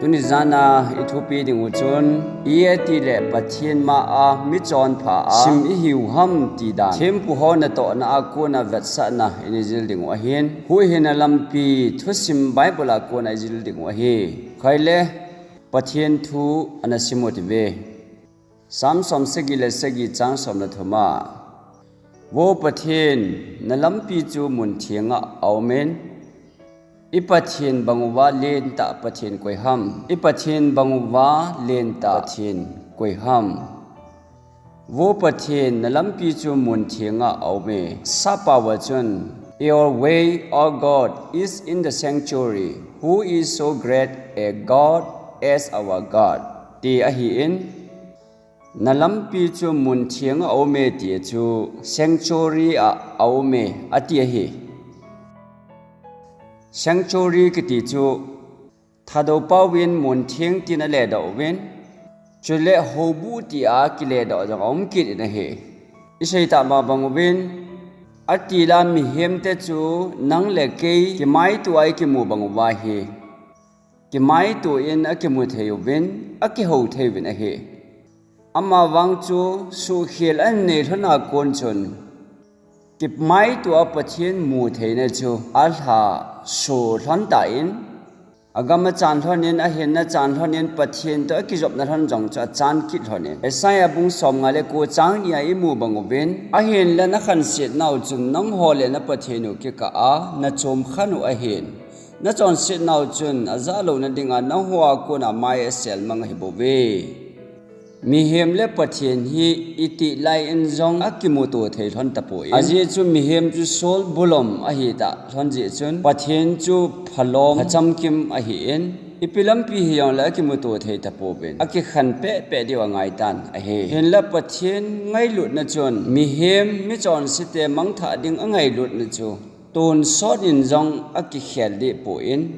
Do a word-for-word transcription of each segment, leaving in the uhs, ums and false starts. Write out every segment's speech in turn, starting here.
Tuni jana i thupi ding u chun, i ati le Pathen ma a michonpha a sim i hiu ham ti dan. Thempu ho natohna a kona vetsahna i nei jil ding u ahin. Huhhingna lampi thusim Bible a kona i jil ding u ahi. Khaile Pathen thu ana sim u tive. Psalm som sagi le sagi chang som le thum a. Vo Pathen, na lampi chu mun theng a aumin. I Pathen bang uva lentah Pathen koi ham. I Pathen bang uva lentah Pathen koi ham. Vo Pathen, na lampi chu mun theng a aume. Sap pao a chun, your way, O God, is in the sanctuary. Who is so great a God as our God? Ti ahin, na lampi chu mun theng a aume ti chu sanctuary a aume ati ahi. Sanctuary kiti chu Thadou pao in mun theng tin aledoh uvin, chule houbuh tia kiledoh jong aum kit in ahi. I seitah ma bang uvin, atila mihem te chu nang le kei kimaito a i kimu bang uva hi. Kimaito in akimu thei uvin, akihou thei uvin ahi. Amavang chu suhkhel anei lhon a kon chun, kimaito a Pathen mu theina chu alha so lhon tan, agam achan lhon in, ahinna achan lhon in, Pathen toh akijopna lhon jong chu achan kit lhon in. Isaiah bung som nga le ko chang ni a i mu bang uvin, ahinla na khansetnau chun nangho le na Pathen u kikah a na chom khen u ahin. Na chonsetnau chun ajah louna dinga nangho a kona mai asel mang ahi bouve. Mihem le Pathen hi i tih lai in jong akimuto thei lhon tapon. Ajeh chu mihem chu sol bulom ahi ta lhon jeh chun Pathen chu phalom phachamkim ahin, ipi lampi hijongle akimuto thei tapouvin, akikhen pehpeh diu angai tan ahi. Hinla Pathen ngailutna chun mihem michonse te mangthah ding angailutna chu tonsot in jong akikhel deh pon,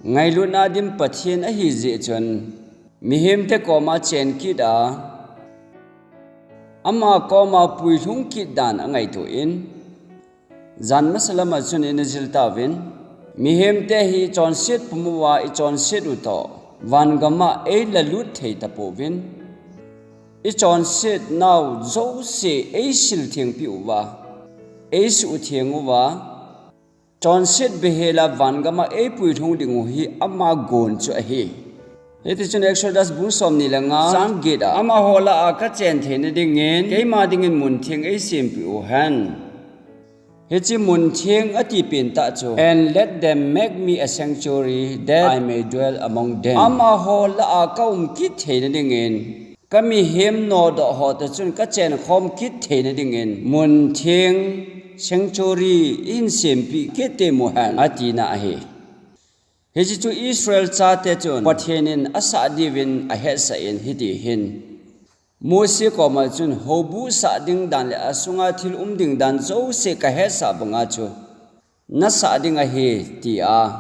ngailutna dim Pathen ahi jeh chun, mihem te koma chen kit a, ama koma puilhung kit dan angaito in, jan masa lama chun ina jil tauvin, mihem te hi chonset pum uva i chonset u toh, vangam a eilalut thei tapouvin, i chonsetnau jouse eisil thengpi uva, eisuhtheng uva, chonset behel a vangam a eipuilhung ding u hi ama gon chu ahi. Hiti chun Exodus bung som ni le nga chang get a, amaho lah a kachen theina dingin keima dingin mun theng eisempeh u hen. Hiche mun theng ati pen tah chu, and let them make me a sanctuary that I may dwell among them. Amaho lah a kaum kit theina dingin, ka mihem nodoh ho toh chun kachen khom kit theina dingin mun theng, sanctuary, eihin sempeh kit temu hen, atina ahi. Hiche chu Israel chate chun Pathen in asah diuvin ahetsah in hiti hin, Mose koma chun houbuh sah ding dan le asunga thil um ding dan jouse kahetsah banga chu nasah ding ahi, tia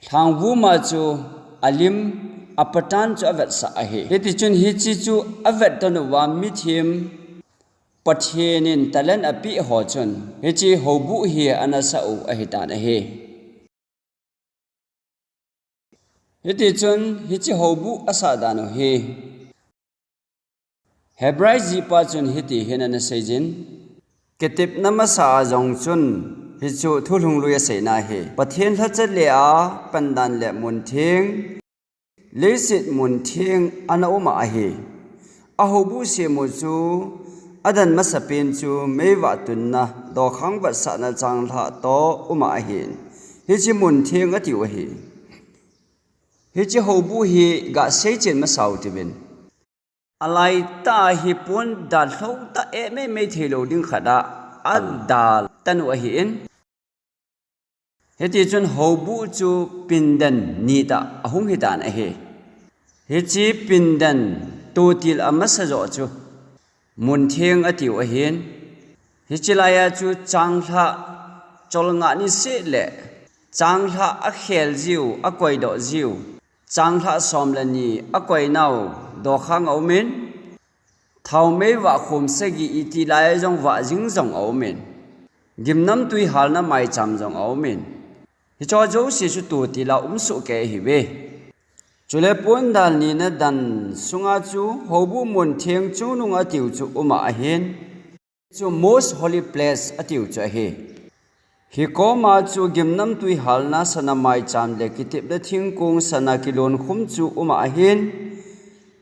lhangvum a chu alim, apatan chu avetsah ahi. Hiti chun hiche chu avetton uva mithem Pathen in talent apeh ho chun hiche houbuh hi anasah u ahitan ahi. Hiti chun hiche houbuh asah dan u hi Hebrai jihpa chun hiti hin ana seijin, kitepna masa a jong chun hichu thulhung lui aseina ahi. Pathen lhacha le a pandan le mun theng, leiset mun theng ana um a ahi. Ahoubuh sem u chu adan masapen chu meivah tunna, dokhang vetsahna changlhah toh um a ahin, hiche mun theng atiu ahi. Hiche houbuh hi gasei chen masa u tivin. Alaitah a hi pon dalhou tah, eh, meimei theilou ding khat a adal tan u ahin. Hiti chun houbuh chu pindan ni tah ahung hitan ahi. Hiche pindan totil amasa joh chu mun theng atiu ahin. Hiche laiya chu changlhah cholngah niseh le changlhah akhel jiu, akoidoh jiu, changlhah som le ni akoinau dokhang aumin, thaomei vah khom sagi iti laiya jong vah jing jong aumin, gimnamtui halna maicham jong aumin, hicheho jouse chu totil a umsoh kei ahiuve. Chule pondal nina dan sunga chu houbuh mun theng chungnung atiu chu uma ahin. Chu most holy place atiu chu ahi. Hikoma chu gimnamtui halna sana maicham le kitepna thingkong sana kilonkhum chu uma ahin.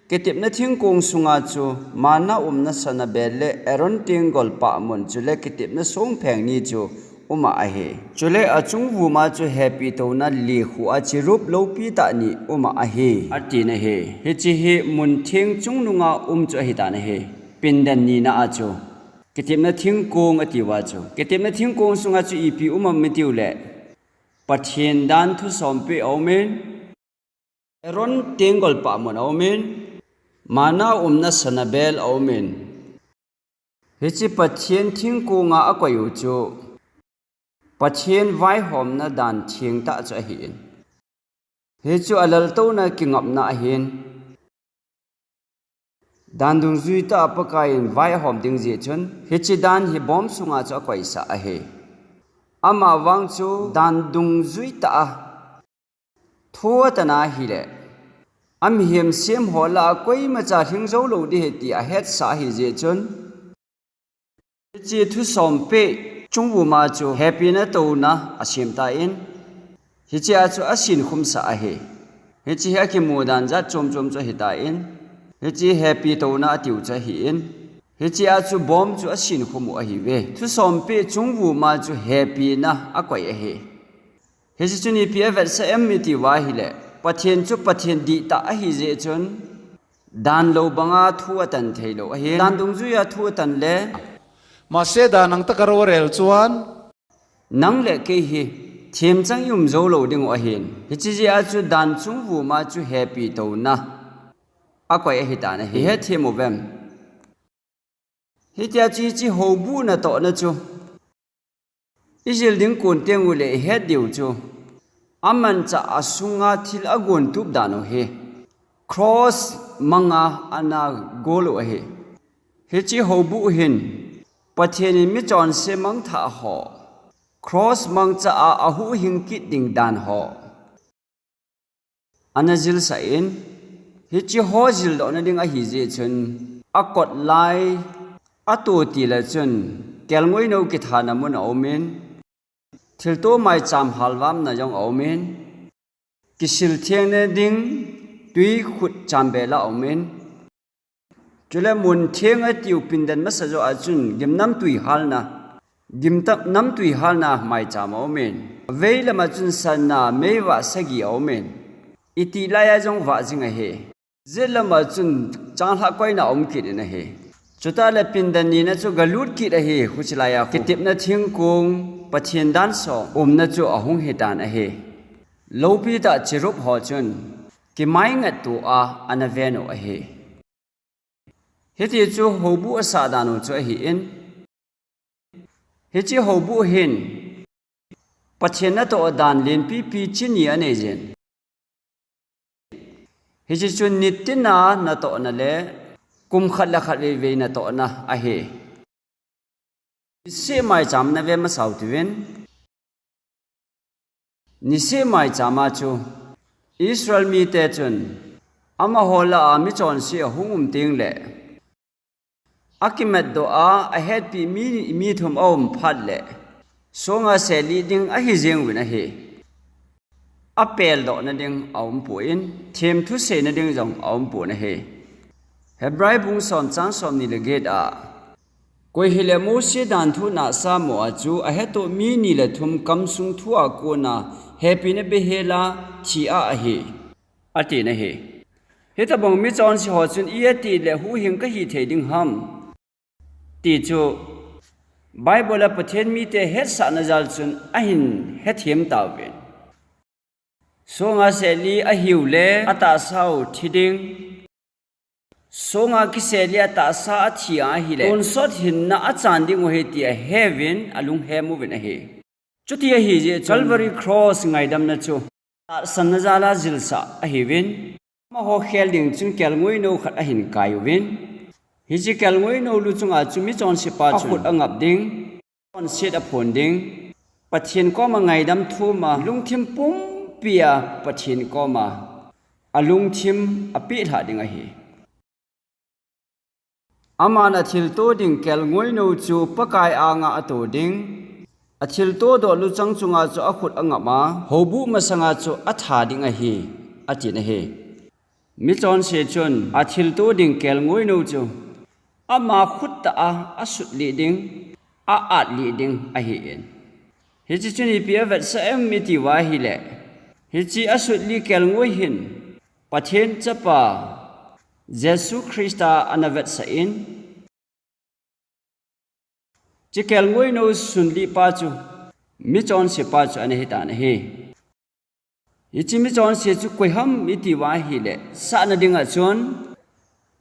Kitepna thingkong sunga chu manna umna sana bel le Aaron tenggol pahmun chule kitepna songpheng ni chu uma ahi. Chule achungvuma chu hepi touna likhu a cherub loupi tah ni uma ahi, atina ahi. Hiche hi mun theng chungnunga um chu ahitan ahi. Pindan nina a chu kitepna thingkong atiuva chu. Kitepna thingkong sunga chu ipi um am itiu le, Pathen dan thusompeh aumin, Aaron tenggol pahmun aumin, manna umna sana bel aumin. Hiche Pathen thingkonga akoiu chu Pathen vaihomna dan thengtah chu ahin. Hichu alaltouna kingapna ahin. Dan dungjuitah a Pakaiyin vaihom ding jeh chun, hiche dan hi bom sunga chu akoisah ahi. Amavang chu dan dungjuitah a thu atan ahile, amihem semho lah a koimacha lhing joulou ding ahi ti ahetsah ahi jeh chun, hiche thusompeh chungvuma chu hepina touna asemtan, hichea chu asinkhumsah ahi. Hiche hi akimu dan jat chomchom chu ahitan, hiche hepi touna atiu chu ahin, hichea chu bom chu asinkhumu ahiuve. Thusompeh chungvuma chu hepina akoi ahi. Hiche chun ipi avetsah em itiuva ahile, Pathen chu Pathen dihtah ahi jeh chun, dan lou banga thu atan theilou ahi. Dan dungjuia thu atan le, Mahse dan nang tah a karel chuan, nang le kei hi themchang i um joulou dingu ahin. Hiche jeh a chu dan chungvuma chu hepi touna akoi ahitan ahi. Ihet them uvem? Hitia chu hiche houbuh natohna chu ijil ding kon tengule ihet diu chu, amanchah a sunga thil agontup dan u hi cross manga ana gol u ahi. Hiche houbuh hin Pathen in michonse mangthah ho, cross mangcha a ahuhhing kit ding dan ho ana jilsah in, hiche ho jildohna ding ahi jeh chun, akot lai, atuh tile chun, kelngoinou kithana mun aumin, thilto maicham halvamna jong aumin, kisil thengna ding tuikhut chambel a aumin, chule mun theng atiu pindan masa joh a chun gimnamtui halna, gimnamtui halna maicham aumin, veilama chun sana meivah sagi aumin, itih laia jong vah jing ahi. Jetlama chun changlhah koina aum kit in ahi. Chutah le pindan nina chu galut kit ahi, huchi laia khu kitepna thingkong Pathen dan song umna chu ahung hitan ahi. Loupitah cherub ho chun kimaingattu a ana ven u ahi. Hiti chu houbuh asah dan u chu ahin, hiche houbuh hin Pathen natoh dan lenpipi chini anei jin. Hiche chu nitina natohna le kum khat le khat veivei natohna ahi. Niseh maicham nave masau tivin. Niseh maichama chu Israel mite chun amaho lah a michonse ahung um tengle, akimatdoh a ahetpi mi, mi thum aum phat le, songa seli ding ahi jeng uvin ahi. Apeldohna ding aumpon, themthu seina ding jong aumpon ahi. Hebrai bung som chang somni le get a, koi hile Mose danthu nahsa mo a chu ahetoh mi ni le thum kamsung thu a kona hepina behela thi a ahi, atin ahi. Hitobang michonse ho chun ipi atile huhhing kahi thei ding ham ti chu Bible a Pathen mite hetsahna jal chun ahin hethem tauvin. Songa seli ahiu le atahsa u thi ding. Songa kiseli atahsa athi ahile tonsot hinna achan ding u ahi ti aheuvin alunghem uvin ahi. Chuti ahi jeh chun Calvary Cross ngaidamna chu tahsanna jala jilsah ahiuvin, amaho khel ding chun kelngoinou khat ahin kai uvin. Hiche kelngoinou lu chunga chu michonsepa chun akhut angap ding, chonset aphon ding, Pathen koma ngaidam thuma lungthim pumpia Pathen koma alungthim apeh lhah ding ahi. Aman athilto ding kelngoinou chu Pakai anga ato ding, athilto doh luchang chunga chu akhut angap a, houbuh masanga chu atha ding ahi, atin ahi. Michonse chun athilto ding kelngoinou chu ama khut tah a asutlih ding, a-atlih ding ahin. Hiche chun ipi avetsah em iti uva ahileh, hiche asutlih kelngoi hin Pathen Chapa Jesu Christa ana vetsah in, hiche kelngoinou sunlih pa chu michonse pa chu ana hitan ahi. Hiche michonse chu koi ham iti uva ahileh, sahna dinga chun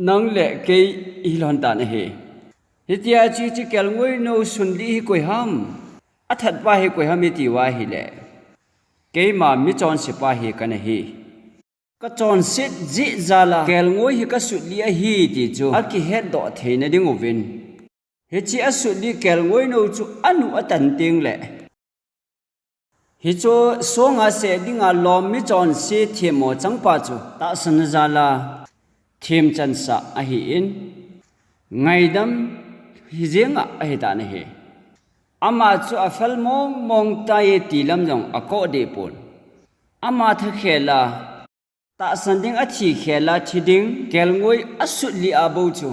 nang le kei ihilhon tan ahi. Hitia chu hiche kelngoinou sunlih hi koi ham, athat pa hi koi ham iti uva ahileh, keima michonse pa hi kana hi. Kachonset jeh jal a kelngoi hi kasutlih ahi ti chu akihetdoh theina dinguvin, hiche asutlih kelngoinou chu anu atan tengleh, hiche songa seh dinga lom michonse themmo changpa chu tahsanna jal a themchansah ahin, ngaidam hijeng a ahitan ahi. Ama chu afel mongmong tai ti lam jong akoh dehpon, ama thakhel a tahsan ding, athi khel a thi ding kelngoi asutlih a bou chu,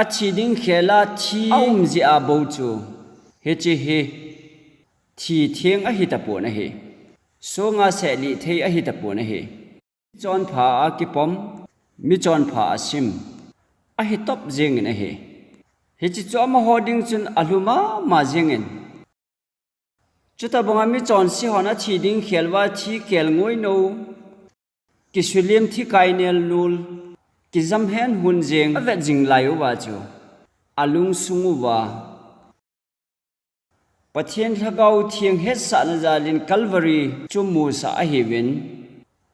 athi ding khel a thi aum jeh a bou chu, hiche hi thi theng ahitapon ahi. Songa sehlih thei ahitapon ahi. Michonpha a kipom, michonpha a sim, ahitop jengin ahi. Hiche chu amaho ding chun alhu mama jengin, chutobanga michonse hon athi ding khel uva thi kelngoinou, kisulim thi kainel nul, kijamhen hun jeng avet jing lai uva chu, alungsung uva Pathen Lhagao Theng hetsahna jal in Calvary chu musah ahiuvin,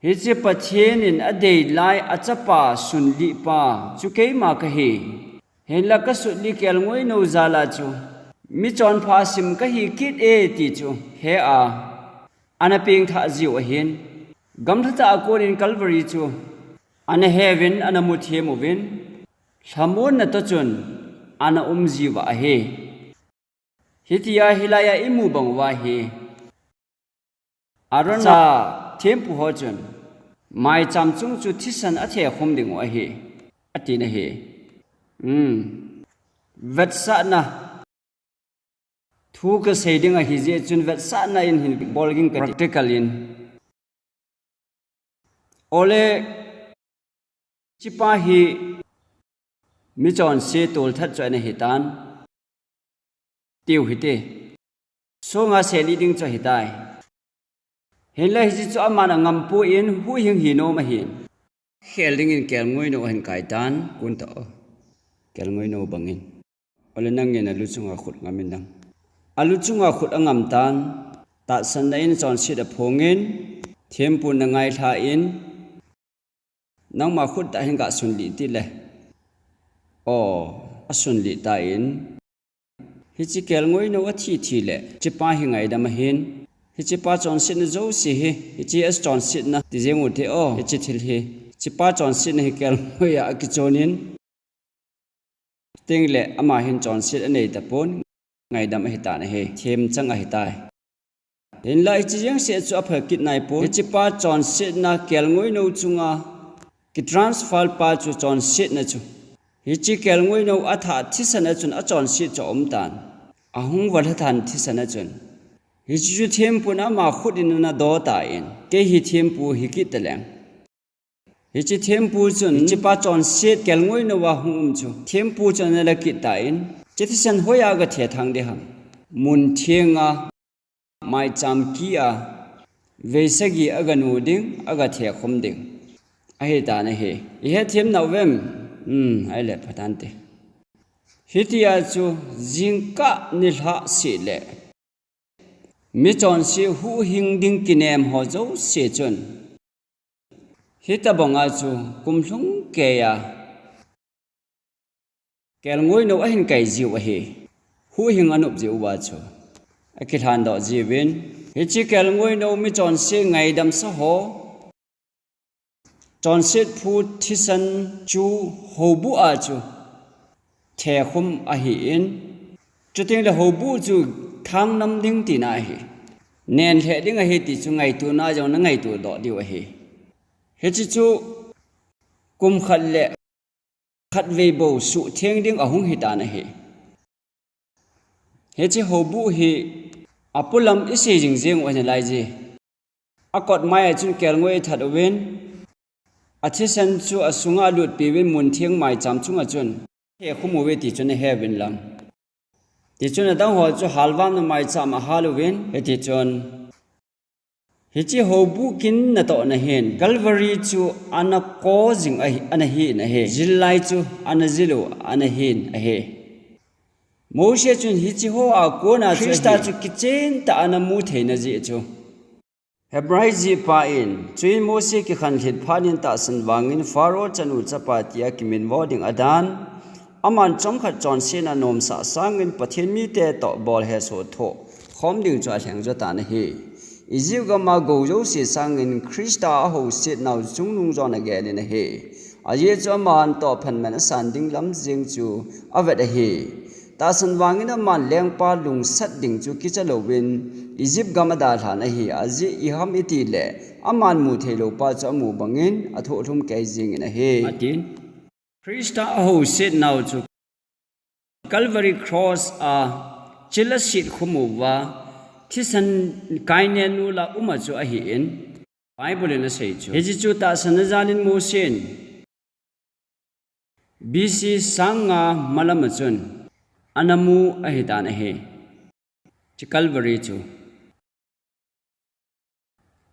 hiche Pathen in adei lai achapa sunlih pa chu keima kahi. Hinla kasutlih kelngoinou jal a chu michonpha sim kahi kit e ti chu he a, ana pengthah jiu ahin, gamlhatah a konin Calvary chu ana heuvin, ana muthem uvin, lhamonna toh chun ana um jiuva ahi. Hitia hilai a imu bang uva hi, Aaron a thempu ho chun maicham chung chu thisan athekhum dingu ahi, atin ahi. Hmm. Vetsahna thu kasei ding ahijeh chun vetsahna in hin bol ging kati, practical in. Ole, hichepa hi michonse tolthat chu ana hitan, tiu hite. Songa sehlih ding chu ahitai. Hinla hiche chu aman angampon huhhing hinom ahin, khel dingin kelngoinou ahin kaitan, kun tah o. Kelngoinou bangin. Ole nangin aluchunga khut ngamin lang. Aluchunga khut angamtan, tahsanna in chonset aphongin, thempuna ngailhan, nangma khut tah hin gasunlih tile, o, asunlih tan, hiche kelngoinou athi thile, hichepa hi ngaidam ahin, hichepa chonsetna jouse hi, hiche achonsetna ti jeng ute o, hiche thil hi, hichepa chonsetna hi kelngoi a akichonin, tengle ama hin chonset aneitapon, ngaidam ahitan ahi, themchang ahitai. Hinla hiche jengseh chu aphal kit naipon, hichepa chonsetna kelngoinou chunga kitransfer pa chu chonsetna chu, hiche kelngoinou athah thisan a chun achonset chu aumtan, ahung valhathan thisan a chun, hiche chu thempun ama khut in ana dotan, kei hi thempu hikit taleng, hiche thempu chun hichepa chonset kelngoinou a hung um chu thempu chun ana lakit tan, hiche thisan hoiya gathethang ding ham? Mun thenga, maicham kia, veisagi aganu ding, agathekhum ding ahitan ahi. Ihetthemnau vem? Hmm, ahile phatante. Hitia chu jingkah nilhah sehle, michonse huhhing ding kinem ho jouse chun, hitobanga chu kumlhung keiya kelngoinou ahin kai jiu ahi. Huhhing anop jiuva chu akilhandoh jiuvin, Hiche kelngoi nou mi chonset ngaidam sa ho, chonset phu thisan chu houbuh a chu thekhum ahin, chuteng le houbuh chu thangnam ding tina ahi. Nen lheh ding ahi ti chu ngaito na jong na ngaito doh diu ahi. Hiche chu kum khat le khatvei bou suhtheng ding ahung hitan ahi. Hiche houbuh hi apolam isei jing jeng u ahi nalai je. Akot mai a chun kelngoi that uvin, athisan chu asunga alutpi uvin muntheng maicham chunga chun thekhum uve ti chu nahe uvin lang. Ti chun adang ho chu halvamna maicham ahal uvin, hiti chun hiche houbuh kin natohna hin Calvary chu ana ko jing ahi, ana hin ahi. Jil lai chu ana jil u ana hin ahi. Mose chun hiche ho a kona chu Christa chu kichen tah a ana mu theina jeh chu. Hebrai jihpa in, chuin Mose kikhanlhit phat in tahsan vangin Pharaoh chanu chapa tia kiminvo ding adan, aman chomkhat chonsetna nomsah sangin Pathen mite toh bol hesoh thoh khom ding chu alheng jo tan ahi. Egypt gama gou jouse sangin Christa ahouset nau chungnung jon agelin ahi. Ajeh chu aman tohphatman asan ding lam jeng chu avet ahi. Tahsan vangin aman lengpa lungsat ding chu kicha louvin Egypt gam adalhan ahi. Ajeh iham itile aman mu theilou pa chu amu bangin athohlhum kei jengin ahi, atin. Christa ahouset nau chu Calvary Cross a chil aset khum uva thisan kainen nula uma chu ahin, Bible in asei chu. Hiche chu tahsan a jalin Mose in B C sang nga malam a chun ana mu ahitan ahi. Hiche Calvary chu.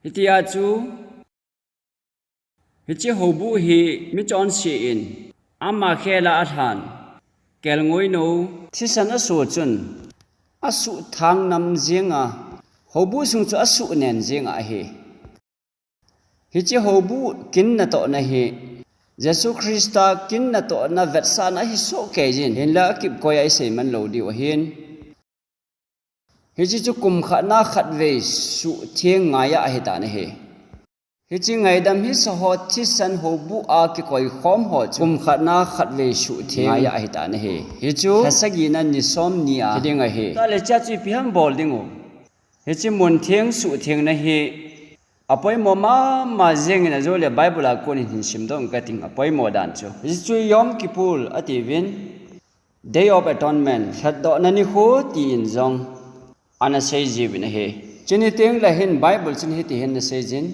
Hitia chu, hiche houbuh hi mi chonse in ama khela alhan kelngoi nou thisan aso chun asuh thangnam jenga, houbuh sung chu asuh nen jenga ahi. Hiche houbuh kin natohna hi Jesu Christa kin natohna vetsahna ahi soh kei jin, hinla akipkoi a isei man lou diu ahin. Hiche chu kum khatna khatvei suhtheng ngai a ahitan ahi. Hiche ngaidam hisa ho thisan houbuh a kikoi khom ho chu kum khatna khatvei suhtheng ngai a ahitan ahi. Hichu lha sagina ni som ni a hiding ahi. Tale chea chu ipi ham bol ding u. Hiche muntheng suhthengna hi apoimo mama jengin ajole Bible a konin hin simdoh kating, apoimo dan chu. Hichu Yom Kippur atiuvin, Day of Atonement, lhatdohna nikho tin jong ana seijiuvin ahi. Chuni tengle hin Bible chun hiti hin ana seijin,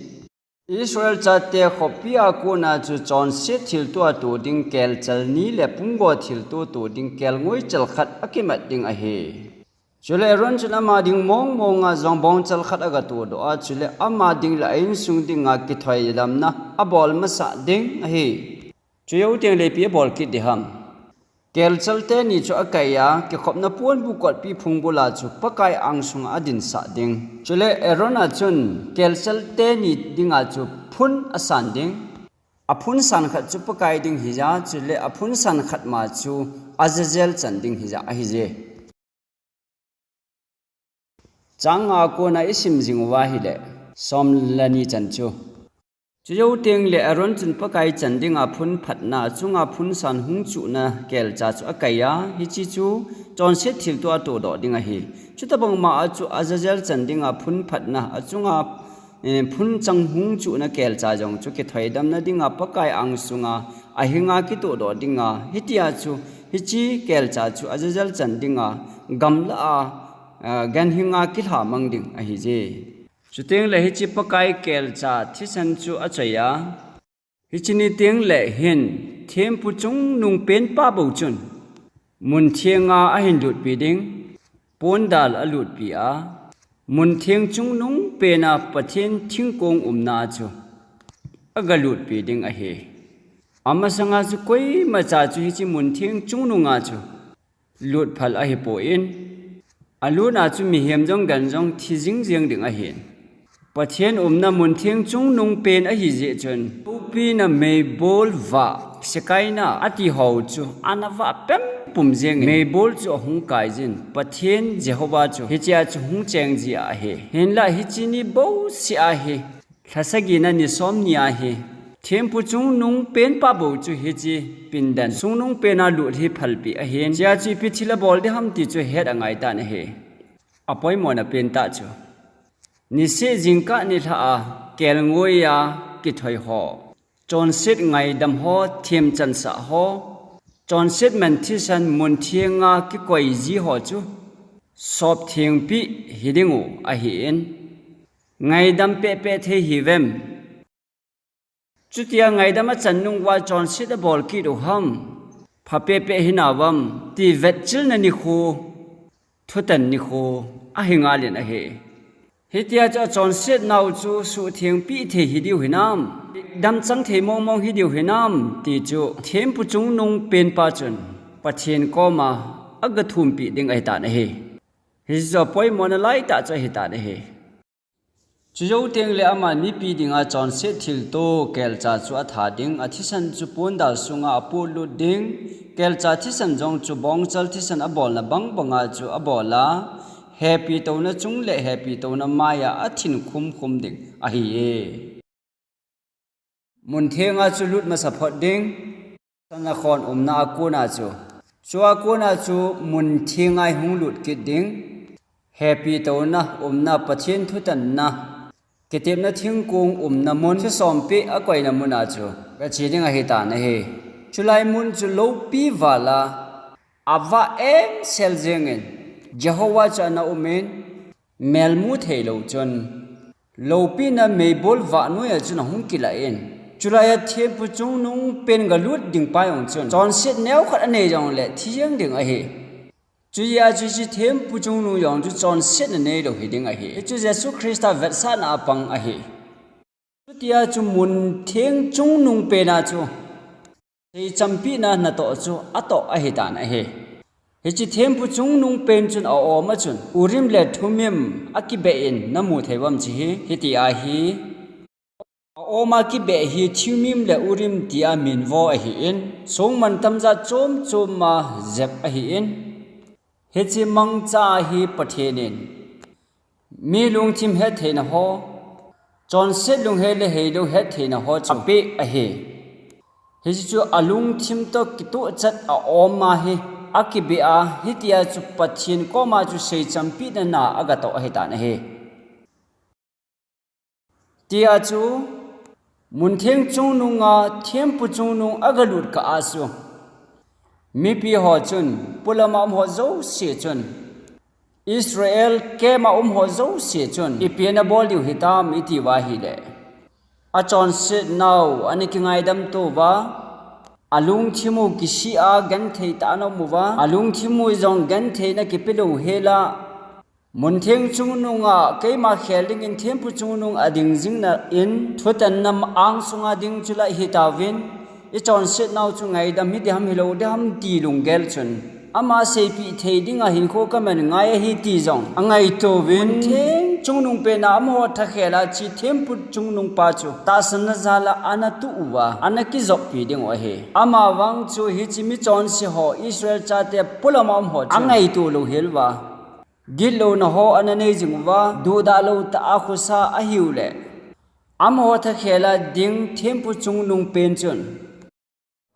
Israel chate khopi a kona chu chonset thilto a to ding kelchal ni le pumgo thilto to ding kelngoi chal khat akimat ding ahi. Chule Aaron chun ama ding mong monga jong bongchal khat agatodoh a, chule ama ding le a insung dinga kithoidamna abol masah ding ahi. Chujou tengle ipi abol kit ding ham. Kelchal teni chu akai a, kikhopna ponbu kotpi phungbul a chu Pakai angsunga adinsah ding. Chule Aaron a chun kelchal teni dinga chu phun asan ding. Aphun san khat chu Pakai ding hija, chule aphun san khat ma chu Azazel chan ding hija ahije. Chang nga a kona isim jing uva ahile, som le ni chan chu. Chujou tengle Aaron chun Pakai chan dinga phun phatna achunga phun san hung chuhna kelcha chu akai a, hiche chu chonset thilto a todoh ding ahi. Chutobang ma a chu Azazel chan dinga phun phatna achunga, eh, phun chang hung chuhna kelcha jong chu kithoidamna dinga Pakai angsunga ahinga kitodoh dinga, hitia chu hiche kelcha chu Azazel chan dinga gamla a, eh, ganhinga kilhamang ding ahije. Chutengle hiche Pakai kelcha thisan chu achoi a, hiche ni tengle hin thempu chungnung penpa bou chun munthenga ahin lutpi ding, pondal alutpi a, muntheng chungnung pena Pathen thingkong umna chu agalutpi ding ahi. Amasanga chu koimacha chu hiche muntheng chungnunga chu lut phal ahipon, alutna chu mihem jong gan jong thi jingjeng ding ahin. Pathen umna muntheng chungnung pen ahijeh chun, loupina meibol vah Shekinah ati ho chu ana vah pempum jeng in, meibol chu ahung kai jin, Pathen Jehovah chu hichea chu hung cheng ji ahi. Hinlah hiche ni bouseh ahi, lha sagina ni som ni ahi, thempu chungnung penpa bou chu hiche pindan chungnung pena lut hi phalpeh ahin, hichea chu ipi thil abol ding ham ti chu het angai tan ahi. Apoimona pentah chu, niseh jingkah nilhah a kelngoi a kithoi ho, chonset ngaidam ho, themchansah ho, chonset man thisan muntheng a kikoi ji ho chu sop thengpeh hiding u ahin, ngaidam pehpeh thei hiuvem? Chutia ngaidam achan nung uva chonset abol kit u ham, pha pehpeh hinauvam ti vetchilna nikho, thutan nikho ahi ngal in ahi. Hitia chu achonset nau chu suhthengpeh thei hidiu hinam, damchang thei mongmong hidiu hinam ti chu thempu chungnung penpa chun Pathen koma aga thumpeh ding ahitan ahi. Hichu apoimona laitah chu ahitan ahi. Chujou tengle aman mipi dinga chonset thilto kelcha chu atha ding, athisan chu pondal sunga apolut ding, kelcha thisan jong chu bongchal thisan abolna bangbanga chu abol a, hepi touna chung le hepi touna maiya athin khumkhum ding ahiye. Muntheng a chu lut masa phot ding, sana khon umna a kona chu, chua kona chu muntheng a ihung lut kit ding, hepi touna umna, Pathen thutanna, kitepna thingkong umna mun, thusompeh akoina muna chu gache ding ahitan ahi. Chulai mun chu loupi val a avah emsel jengin, Jehovah chu ana umin, melmu theilou chun, loupina meibol vah noiya chun ahung kilah in, chulaiya thempu chungnung pen galut dingpa jong chun chonset neokhat anei jongle thi jeng ding ahi. Chujeh a chu hiche thempu chungnung jong chu chonsetna neilou hiding ahi. Hichu Jesu Christa vetsahna a pang ahi. Chutia chu muntheng chungnung pena chu seichampehna natoh chu atoh ahitan ahi. Hiche thempu chungnung pen chun aoma chun Urim le Thummim akibeh in namu thei uvam hiche hi, hiti ahi. Aoma kibeh hi Thummim le Urim tia minvo ahin, songmantam jat chom chom a jep ahin, hiche mangcha hi Pathen in mi lungthim hettheina ho, chonset lunghei le heilou hettheina ho chu apeh ahi. Hiche chu alungthim toh kitohchat aoma hi akibeh a, hitia chu Pathen koma chu seichampehna na agatoh ahitan ahi. Tia chu muntheng chungnunga thempu chungnung agalut kah a chu, mipi ho chun, polama um ho jouse chun, Israel kema um ho jouse chun, ipi nabol diu hitam iti uva ahile, achonset nau ana kingaidam touva, alungthim u kisih a genthei tah a ana um uva, alungthim u jong gentheina kipelou hel a, muntheng chungnunga keima khel dingin thempu chungnung ading jingna in, thutanna angsunga ding chu lah hitauvin, ichonset nau chu ngaidam hiding ham hilou ding ham ti lunggel chun, ama seipeh thei dinga hinkho kaman ngai ahi ti jong angaitouvin, muntheng chungnung pena amaho thakhel a hiche thempu chungnungpa chu tahsanna jal a ana tuh uva, ana kijoppi dingu ahi. Amavang chu hiche michonse ho Israel chate polama um ho chu angaito lou hel uva, gitlouna ho ana nei jing uva, duhdalou tah a khosa ahiu le, amaho thakhel a ding thempu chungnung pen chun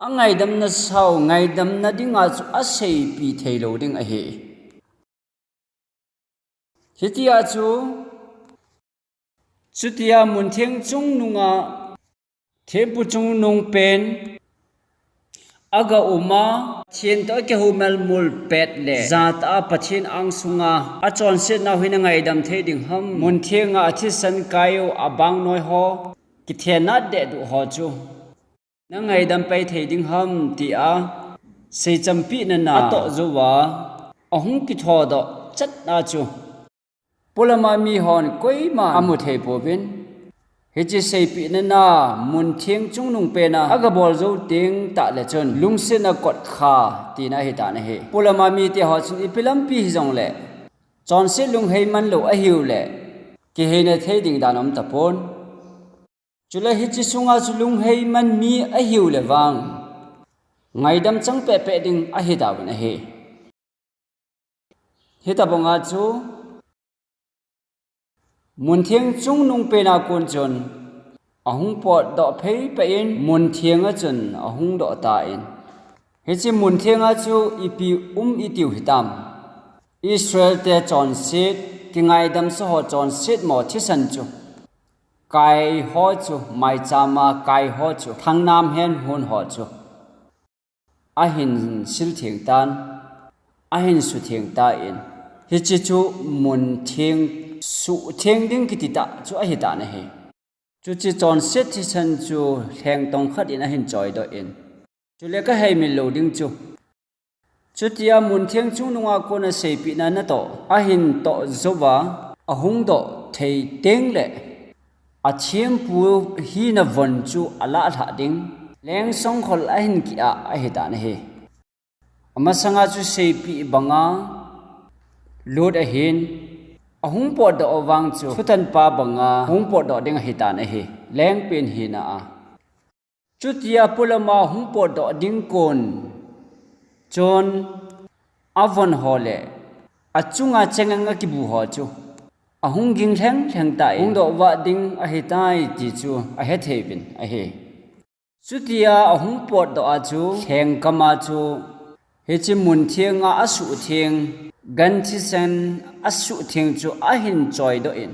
angaidamna sao, ngaidamna dinga chu aseipeh theilou ding ahi. Hitia chu, chutia muntheng chungnunga thempu chungnung pen aga um a, Pathen toh akihoumelmul pet le, jatah a Pathen angsunga achonset nau hi nangaidam thei ding ham, muntheng a athisan kai u abangnoi ho, kithenna dehduh ho chu nangaidam pai thei ding ham tia seichampehna na atoh jouva, ahung kithodoh chat a chu, polama mihon koiman amu thei pouvin, hiche seipehna na muntheng chungnung pena agabol jou teng tahle chun, lungsetna kotkha tina ahitan ahi. Polama mite ho chun ipi lampi hijongle, chonset lunghei manlou ahiu le, kiheina thei ding dan aum tapon. Chule hiche sunga chu lunghei man mi ahiu le vang, ngaidam chang pehpeh ding ahi tauvin ahi. Hitabanga chu muntheng chungnung pena kon chun ahung potdoh pheipeh in muntheng a chun ahung doh tan, hiche muntheng a chu ipi um itiu hitam? Israel te chonset, kingaidam sa ho chonset mo thisan chu, kai ho chu, maichama kai ho chu, thangnam hen hun ho chu ahin sil theng tan, ahin su theng tan, hiche chu muntheng sutheng ding kiti tah chu ahi tan ahi. Chuche chonset thisan chu lheng tong khat in ahin choidoh in, chule ka heimil lou ding chu, chutia muntheng chungnunga kona seipehna natoh ahin toh jouva ahung doh thei tengle athempu hina von chu alah lhah ding, leng songkhol ahin kiah ahi tan ahi. Amasanga chu seipeh banga lut ahin, ahung potdoh vang chu thutanpa banga hung potdoh ding ahi tan ahi, lengpen hina a. Chutia polama hung potdoh ding kon chun avon ho le achunga chengeng akibu ho chu ahung ging lheng lheng tan, hung doh vah ding ahitai ti chu ahethei uvin ahi. Chutia ahung potdoh a chu lhengkam a chu hiche muntheng a asuhtheng, gan thisan asuhtheng chu ahin choidoh in,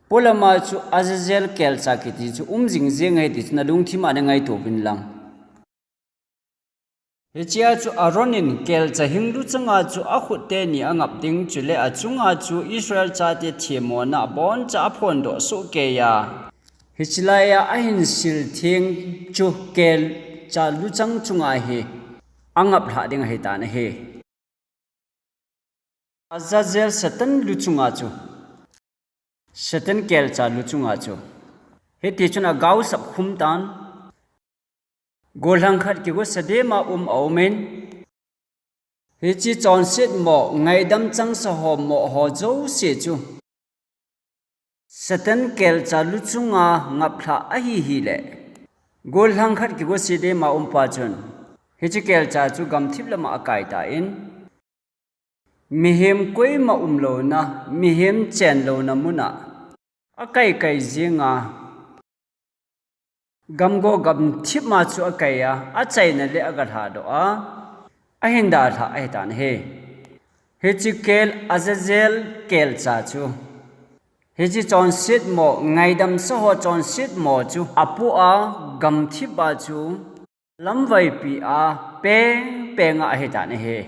polama chu Azazel kelcha kiti chu um jing jeng ahi ti chu nalungthim a nangaito uvin lang. Hichea chu Aaron in kelcha hing luchanga chu akhut teni angap ding, chule achunga chu Israel chate themmona aboncha aphondoh sohkeiya, hiche laiya ahin sil theng chu kelcha luchang chunga hi angap lhah ding ahi tan ahi. Azazel Satan luchunga chu, Satan kelcha luchunga chu, hiti chun agaosap khum tan, gollhang khat kigosa dema um aumin, hiche chonset mo, ngaidam chang sa ho mo ho jouse chu Satan kelcha luchunga ngap lhah ahi hile, gollhang khat kigosa dema umpa chun hiche kelcha chu gamthip lama akai tan, mihem koima umlouna, mihem chenlouna muna akai kai jenga, gamgo gamthip ma chu akaiya, achaina le agalhadoh a, ahin dalhah ahi tan ahi. Hiche kel Azazel kelcha chu, hiche chonset mo, ngaidam sa ho chonset mo chu apoh a, gamthip a chu lamvaipi a peng penga ahi tan ahi.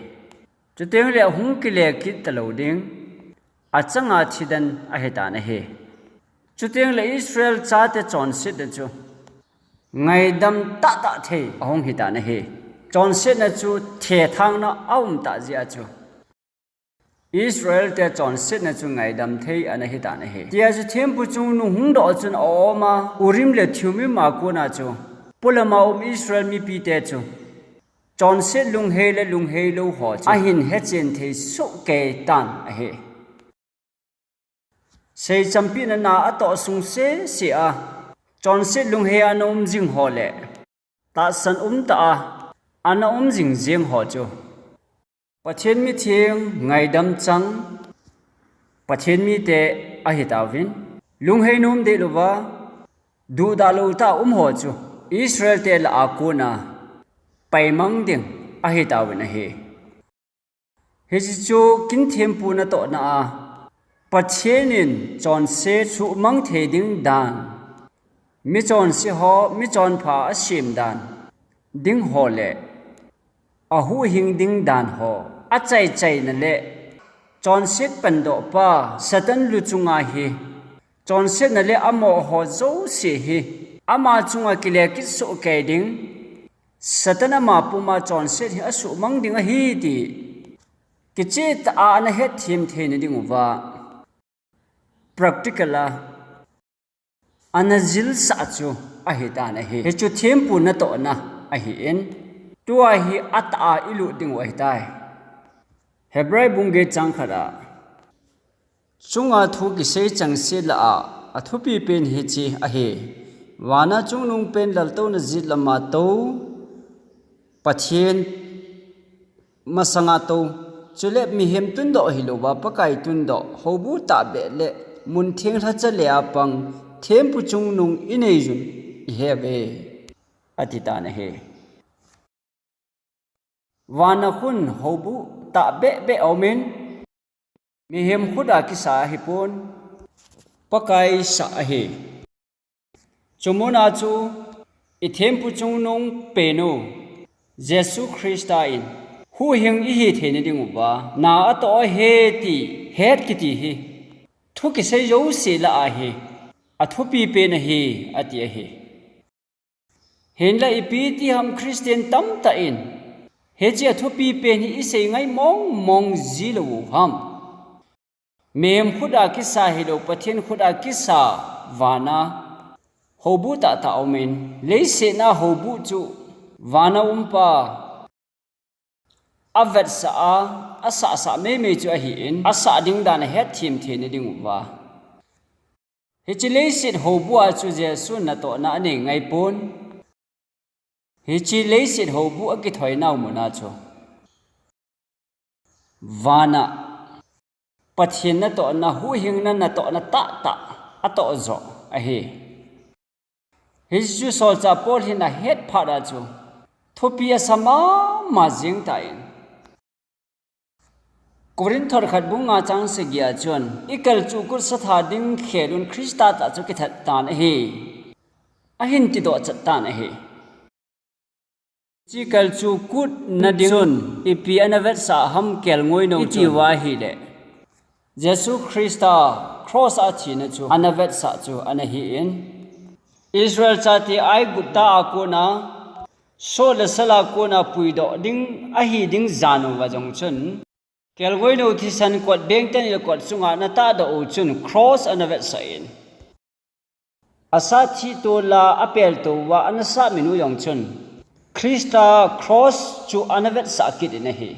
Chutengle hung kile kit talou ding, achanga thidan ahi tan ahi. Chutengle Israel chate chonsetna chu ngaidam tahtah thei ahung hi tan ahi. Chonsetna chu thethangna aum tah jeh a chu Israel te chonsetna chu ngaidam thei ana hi tan ahi. Tia chu thempu chungnung hung doh chun aum a, Urim le Thummim a kona chu polama um Israel mipite chu chonset lunghei le lungheilou ho chu ahin hechen thei sohkei tan ahi. Seichampina na atoh sung sese a chonset lunghei a ana um jing ho le tahsan umtah a ana um jing jeng ho chu Pathen mitheng, ngaidam chang Pathen mite ahitauvin, lunghei nom dehlouva, duhdalou tah a um ho chu Israel te lah a kona paimang ding ahitauvin ahi. Hiche chu kin thempu natohna a Pathen in chonset suhmang thei ding dan, michonse ho, michonpha asem dan ding ho le ahuhhing ding dan ho achaichaina le chonset pandohpa Satan luchunga hi chonsetna le amo ho jouse hi ama chunga kile kit sohkei ding, Satan ama puma chonset hi asuhmang ding ahi ti kichehtah a ana hetthem theina dinguva practical a ana jilsah chu ahitan ahi. Hichu thempu natohna ahin, tua hi atah a ilut dingu ahitai. Hebrai bung get chang khat a, chunga thu kisei chengse lah a athupi pen hiche ahi: Vana chungnungpen laltouna jet lama tou Pathen masanga tou, chule mihem tundoh hilouva, Pakai tundoh, houbu tahbeh le mun theng lhacha le a pang, thempu chungnung inei jun ihet uve, ati tan ahi. Vana khun houbu tahbeh beh aumin, mihem khut a kisa ahipon, Pakai sa ahi. Chumuna chu ithempu chungnung penu Jesu Christa in huhhing ihi theina dinguva na atoh ahi ti het kiti hi thu kisei jouse lah a hi athupi pen ahi, ati ahi. Hinla ipi ti ham Christian tamtah in hiche athupi pen hi isei ngai mong mong jilou u ham? Mihem khut a kisa hilou, Pathen khut a kisa vana houbu tahtah aumin, leiset a houbu chu vana umpa avetsah a, asahsah meimei chu ahin, asah ding dan ahet them theina dinguva. Hiche leiset houbu a chu Jesu natohna anei ngaipon. Hiche leiset houbu akithoinau muna chu vana Pathen natohna, huhhingna natohna tahtah atoh joh ahi. Hichu solchah Paul hin ahet phat a chu thupi asa mama jing tan, Corinth thot khat bung nga chang sagi a chun, ikalchuh kut satha ding khelun Christa tah chu kithat tan ahi, ahin tidoh chat tan ahi. Hiche kalchuh kut nading chun ipi ana vetsah ham kelngoinou chun, iti uva ahileh Jesu Christa cross a thina chu ana vetsah chu ana hin, Israel chate Aigupta a kona, sot le sala kona puidoh ding ahi ding jan uva jong chun, kelngoinou thisan kot bengten le kot chunga ana tahdoh u chun cross ana vetsah in, asat thih tola apel touva ana sahmin u jong chun Christa cross chu ana vetsah kit in ahi.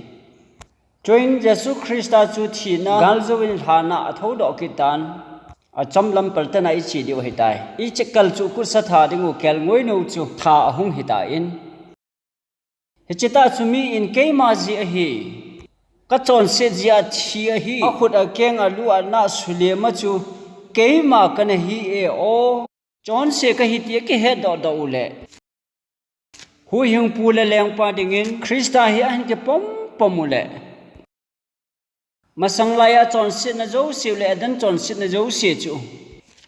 Chuin Jesu Christa chu thina galjouvin lhana athoudoh kit tan, achomlam paltana iche diu ahitai. Hiche kalchuh kut satha dingu kelngoinou chu tha ahung hitan, hiche tah chu mi in keima jeh ahi, kachonset jeh a thi ahi, akhut akeng alu ana sulema chu keima kana hi e o, chonse kahi ti akihetdoh doh uleh, huhhingpu le lengpa dingin Christa hi ahin kipom pom uleh, masang laiya chonsetna jouse u le Eden chonsetna jouse chu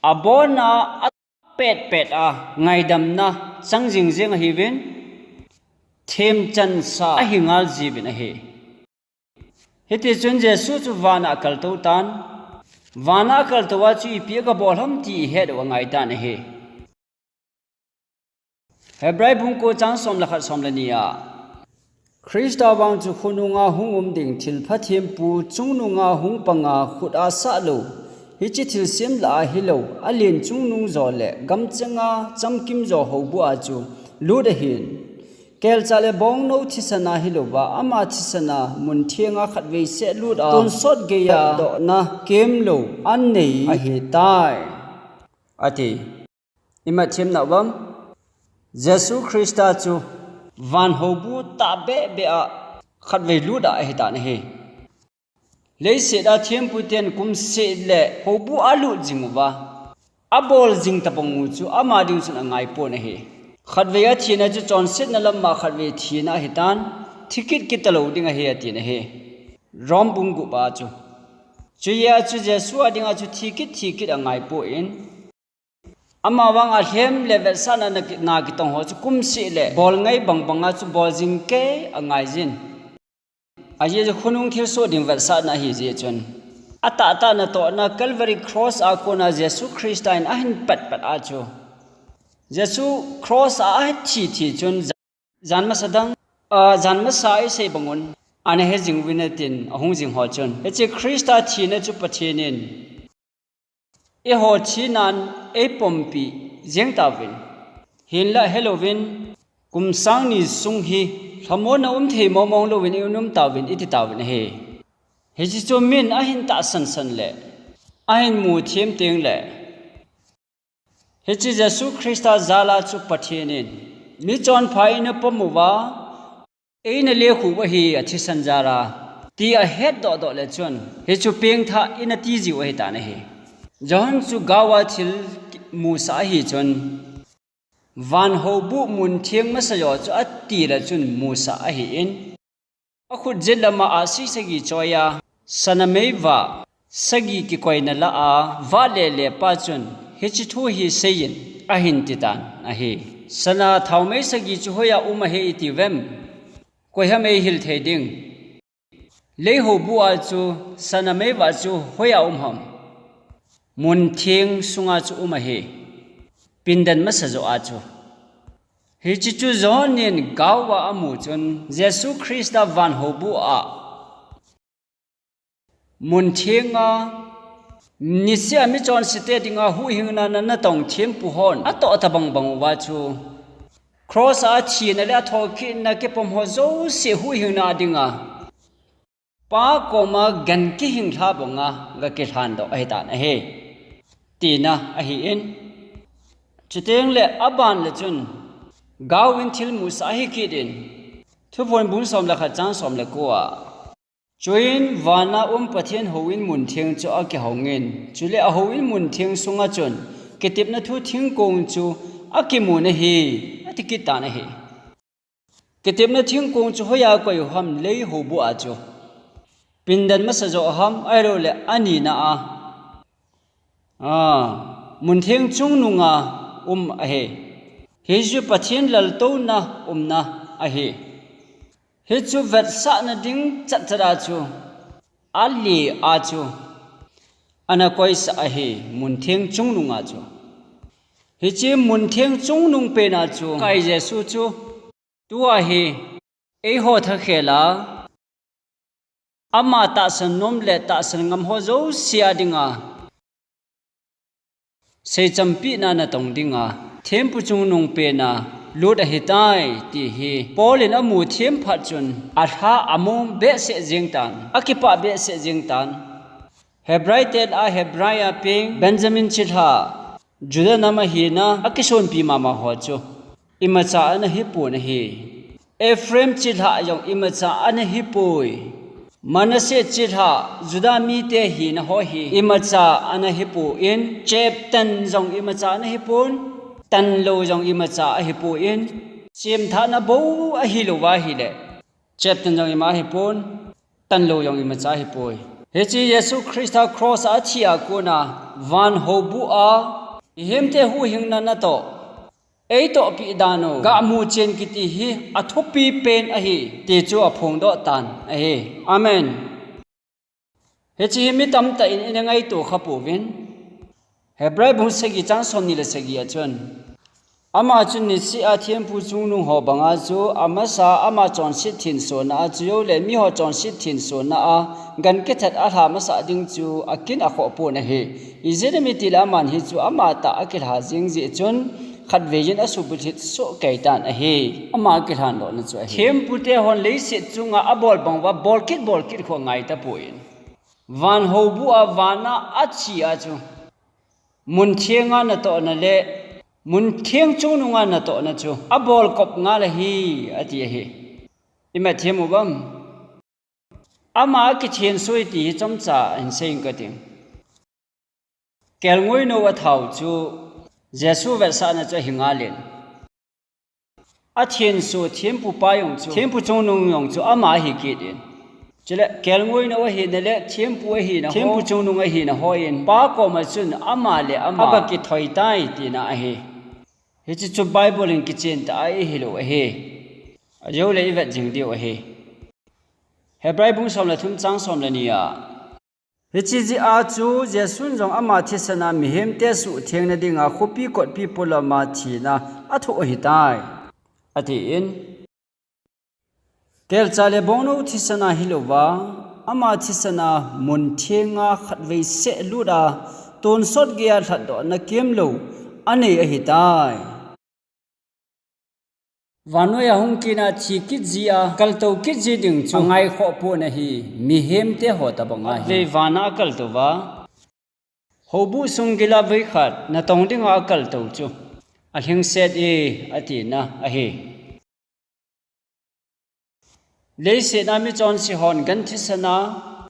abona apetpet a ngaidamna chang jingjing ahiuvin, themchansa ahi ngal jiuvin ahi. Hitichun Jesu chu vana akaltou tan, vana akaltou a chu ipi agabol ham ti ihet u angai tan ahi. Hebrai bung ko chang som le khat, som le ni a, Christa vang chu khonunga hung um ding thilpha thempu chungnunga hung panga khut a sahlou, hiche thilsem lah a hilou, alen chungnung jo le gamchenga chamkim jo houbu a chu lut ahin, kelchah le bongnou thisan a hilouva, ama thisan a mun thenga khatvei seh lut a tonsot geiya dohna kemlou anei ahitai, ati. Imat themna uvam, Jesu Christa chu van houbu tahbeh beh a khatvei lut a ahitan ahi. Leiset a thempu ten kumseh le houbu alut jing uva, abol jing tabang u chu ama ding chun angaipon ahi. Khatvei athina chu chonsetna lama khatvei thina ahitan, thi kit kit talou ding ahi atin ahi. Rom bung gup a chu, chuya chu Jesu a dinga chu thi kit thi kit angaipon, ama vang alhem le vetsahna na ki-, na kitong ho chu kumseh le bol ngai bang banga chu bol jing kei angaijin. Ajeh chu khonung thilsoh ding vetsahna ahijeh chun, atahtah natohna Calvary cross a kona Jesu Christa in ahin patpat a chu, Jesu cross a athi thi chun, jan masa dang, a, jan masa isei bangun ana he jing uvin atin, ahung jing ho chun, hiche Christa thina chu Pathen in eiho thinan eipompi jeng tauvin, hinlah helouvin, kum sang ni sung hi lhamonna um thei mong mong louvin i um tauvin, iti tauvin ahi. Hiche chu min ahin tahsan san le ahin mu them teng le, hiche Jesu Christa jal a chu Pathen in michonpha eina pom uva, eina lekhuh u ahi athisan jal a, ti ahet dohdoh le chun, hichu pengthah in ati jiu ahitan ahi. Johan chu gaova thil musah ahi chun, van houbuh mun theng masa jo chu ati le chun musah ahin, akhut jet lama ahsi sagi choi a, sana meivah sagi kikoina lah a vah lele pa chun, hiche thu hi seiyin, ahin titan ahi. Sana thaomei sagi chu hoiya um ahi iti uvem? Koiham eihil thei ding? Lei houbuh a chu sana meivah chu hoiya um ham? Mun theng sunga chu um ahi. Pindan masa jo a chu. Hiche chu Johan in gaova amu chun, Jesu Christa van houbuh a mun thenga, niseh a michonsete dinga huhhingna natong thempu hon atoh tabang bang uva chu, cross a athina le athokitna kipom ho jouse huhhingna dinga Pa koma gan kihing lha banga gakilhan doh ahitan ahi, tina ahin. Chuteng le aban le chun, gaovin thil musah ahi kit in, Thuphon bung som le khat chang som le ko a, chuin vana um Pathen houin mun theng chu akihongin, chule ahouin mun theng sunga chun kitepna thu thingkong chu akimun ahi, ati kit tan ahi. Kitepna thingkong chu hoiya koi u ham? Lei houbuh a chu. Pindan masa jo ham, ahilou le anina a, a, mun theng chungnunga um ahi. Hichu Pathen laltouna umna ahi. Hichu vetsahna ding chatchat a chu, ale a chu ana koisah ahi, mun theng chungnunga chu. Hiche mun theng chungnung pena chu Pakai Jesu chu tua hi eiho thakhel a, ama tahsan nom le tahsan ngam ho jouse a dinga seichampina natong dinga thempu chungnung pena lut ahitai, ti hi Paul in amu them phat chun alha among behseh jeng tan, akipah behseh jeng tan. Hebrai te lah a Hebrai a peng, Benjamin chilhah, Juda nam a hina akisonpi mama ho chu imacha ana hipon ahi. Ephraim chilhah jong imacha ana hipoi. Manasseh chilhah, Juda mite hina ho hi imacha ana hipon, cheptan jong imacha ana hipon, tanlou jong imacha ahipon, chemthahna bou ahilouva ahile, cheptan jong ima ahipon, tanlou jong imacha ahipoi. Hiche Jesu Christa cross a athi a kona van houbuh a mihemte huhhingna natoh, eitohpi dan u gamu chen kiti hi athupi pen ahi, ti chu aphongdoh tan ahi. Amen. Hiche hi mi tamtah in ina ngaito kha pouvin. Hebrai bung sagi chang somni le sagi a chun, ama chun niseh a thempu chungnung ho banga chu amasa ama chonset thensona a, chujou le miho chonset thensona a gan kithat alha masah ding chu akin akhoh pon ahi. Ijeh inem itile aman hichu amatah akilha jeng jeh chun khatvei in asuhbulhit soh kei tan ahi. Ama akilhan dohna chu ahi. Thempute hon leiset chunga abol bang uva bolkit bolkit khu angai tapon, van houbuh a vana athi a chu mun thenga natohna le mun theng chungnunga natohna chu abolkop ngal ahi, ati ahi. Imat them uvam? Ama akithenso e ti hi chomcha hin seiyin kating. Kelngoi nou athau chu Jesu vetsahna chu ahi ngalin, athenso thempu pa jong chu, thempu chungnung jong chu ama ahi kit in. Chule kelngoi nou ahina le thempu ahina ho, thempu chungnung ahina hon Pa koma chun ama le ama agakithoi tai tina ahi. Hiche chu Bible in kichen tah a ihil u ahi. Ajou le ivet jing diu ahi. Hebrai bung som le thum chang som le ni a, hiche jeh a chu Jesun jong ama thisan a mihemte suhthengna dinga khopi kotpi polama thina athoh ahitai, atin. Kelcha le bongnou thisan a hilouva, ama thisan a mun thenga khatvei seh lut a, tonsot geiya lhatdohna kemlou anei ahitai. Vannoi a hung kit a thi kit ji a, kaltou kit ji ding chu angaikhoh pon ahi, mihemte ho tabang ahi. Vei vana akaltou va, houbuh sung gila veikhat natong dinga akaltou chu alhingset e, atina ahi. Leiset a mi chonse hon gan thisan a,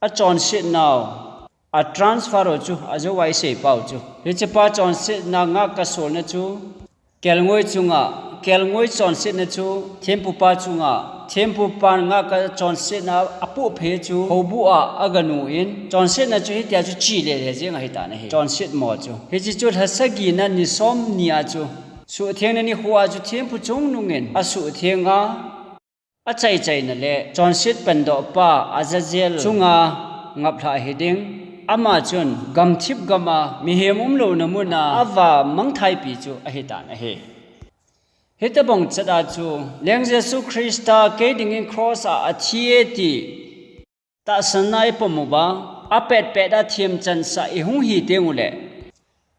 achonsetnau, a transfer u chu, ajou a isei pau chu. Hiche pa chonsetna ngahkha solna chu, kelngoi chunga, kelngoi chonsetna chu, thempupa chunga, thempupa ngahkha chonsetna apoh phei chu, houbuh a, aga nu in, chonsetna chu hitia chu chi lele jeng ahitan ahi. Chonset mo chu. Hiche chu lha sagina ni som ni a chu, suhthengna nikho a chu thempu chungnung in asuhtheng a, achaichaina le chonset pandoh pa Azazel chunga ngaplhah hiding. Ama chun gamthip gam a mihem umlouna mun a ava mangthai pi chu ahitan ahi. Hitobang chet a chu, Leng Jesu Christa kei dingin cross a athi e ti tahsanna ipom uva, apetpet a themchansah ihung hi teng uleh,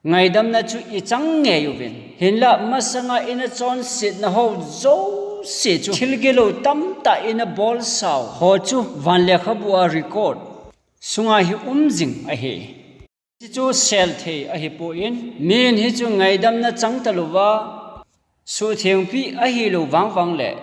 ngaidamna chu ichang ngei uvin. Hinlah masanga ina chonsetna ho jouse chu, thil gilou tamtah ina bolsau ho chu, van lekhabu a record sunga hi um jing ahi. Hichu sel thei ahipoi, mi'n hichu ngaidamna chang talouva, suhthengpi ahilou vangvang leh,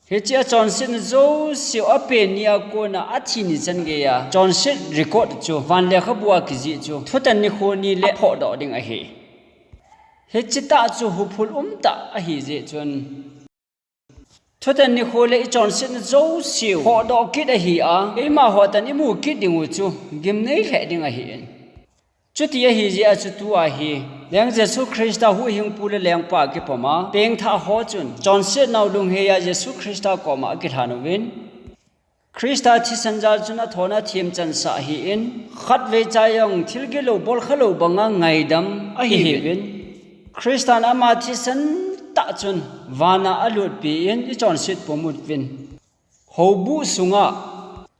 hiche achonsetna jouse u apen ni a kona athi ni chan geiya chonset record chu, van lekhabu a kijih chu, thutan nikho ni le aphohdoh ding ahi. Hiche tah chu huphul umtah ahijeh chun, thutan nikho le ichonsetna jouse u phohdoh kit ahi a, eimaho tan imu kit ding u chu gimnei lheh ding ahin. Chuti ahijeh a chu tua hi, Leng Jesu Christa huhhingpu le lengpa kipom a, pengthah ho chun, chonsetnau lungheiya Jesu Christa koma akilhan uvin, Christa thisan jal chun athona themchansah ahin, khatvei cha jong thil gilou bolkhalou banga ngaidam ahiuvin, Christan ama thisan tah chun vana alutpi in ichonset pum uvin. Houbuh sunga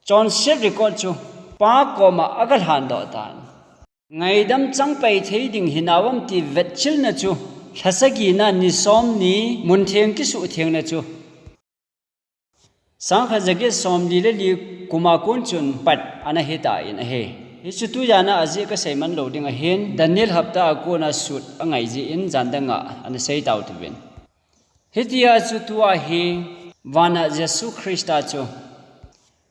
chonset record chu Pa koma aga lhandoh tan. Ngaidam changpai thei ding hinauvam ti vetchilna chu, lha sagina ni som ni muntheng kisuhthengna chu, sangkhat jaget somli le li kuma kon chun pat ana hitan ahi. Hichu tujana ajeh kasei man lou ding ahin, Daniel hapta a kona sut angai jeh in jan danga ana sei tauvin. Hitia chu tua hi, vana Jesu Christa chu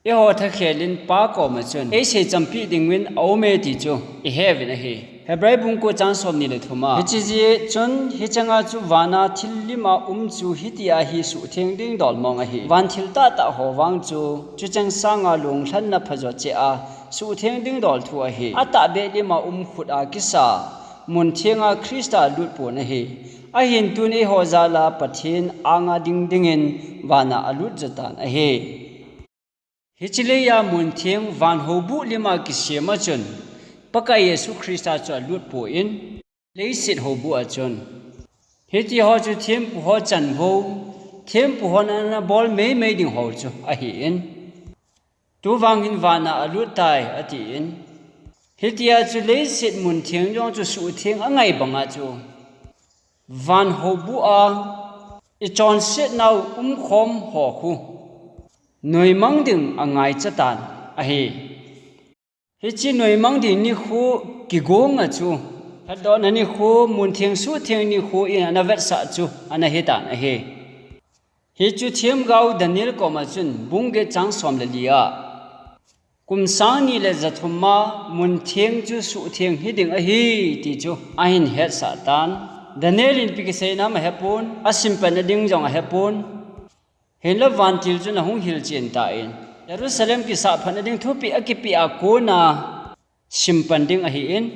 eiho thakhel in Pa koma chun eisei champi dingin aume ti chu iheuvin ahi. Hebrai bung ko chang somni le thum a, hiche jeh chun hichanga chu vana thil lima um chu hitia hi suhtheng ding dol mong ahi. Van thil tahtah ho vang chu, chucheng sanga lunglhanna phajo cheh a suhtheng ding dol thu ahi. Atahbeh lima um khut a kisa munthenga Christa alut pon ahi. Ahin tun eiho jala Pathen anga ding dingin vana alut jotan ahi. Hiche leiya muntheng van houbuh lima kisem a chun, Pakai Jesu Christa chu alut pon, leiset houbuh a chun. Hitiho chu thempu ho chanvou, thempu hon ana bol meimei ding ho chu ahin. Tuvang hin vana alut tai atin. Hitia chu leiset muntheng jong chu suhtheng angai banga chu, van houbuh a ichonsetnau umkhom ho khu noimang ding angaicha tan ahi. Hiche noimang ding nikho kigonga chu, lhatdohna nikho, muntheng suhtheng nikho in ana vetsah chu ana hitan ahi. Hichu themgao Daniel koma chun bung get chang som le li a, kum sang ni le ja thum a muntheng chu suhtheng hiding ahi ti chu ahin hetsah tan. Daniel in ipi kiseinam ahepon, asimpat nading jong ahepon. Hinla vantil chun ahung hilchen tan, Jerusalem kisahphat nading thupeh akipeh a kona simpan ding ahin.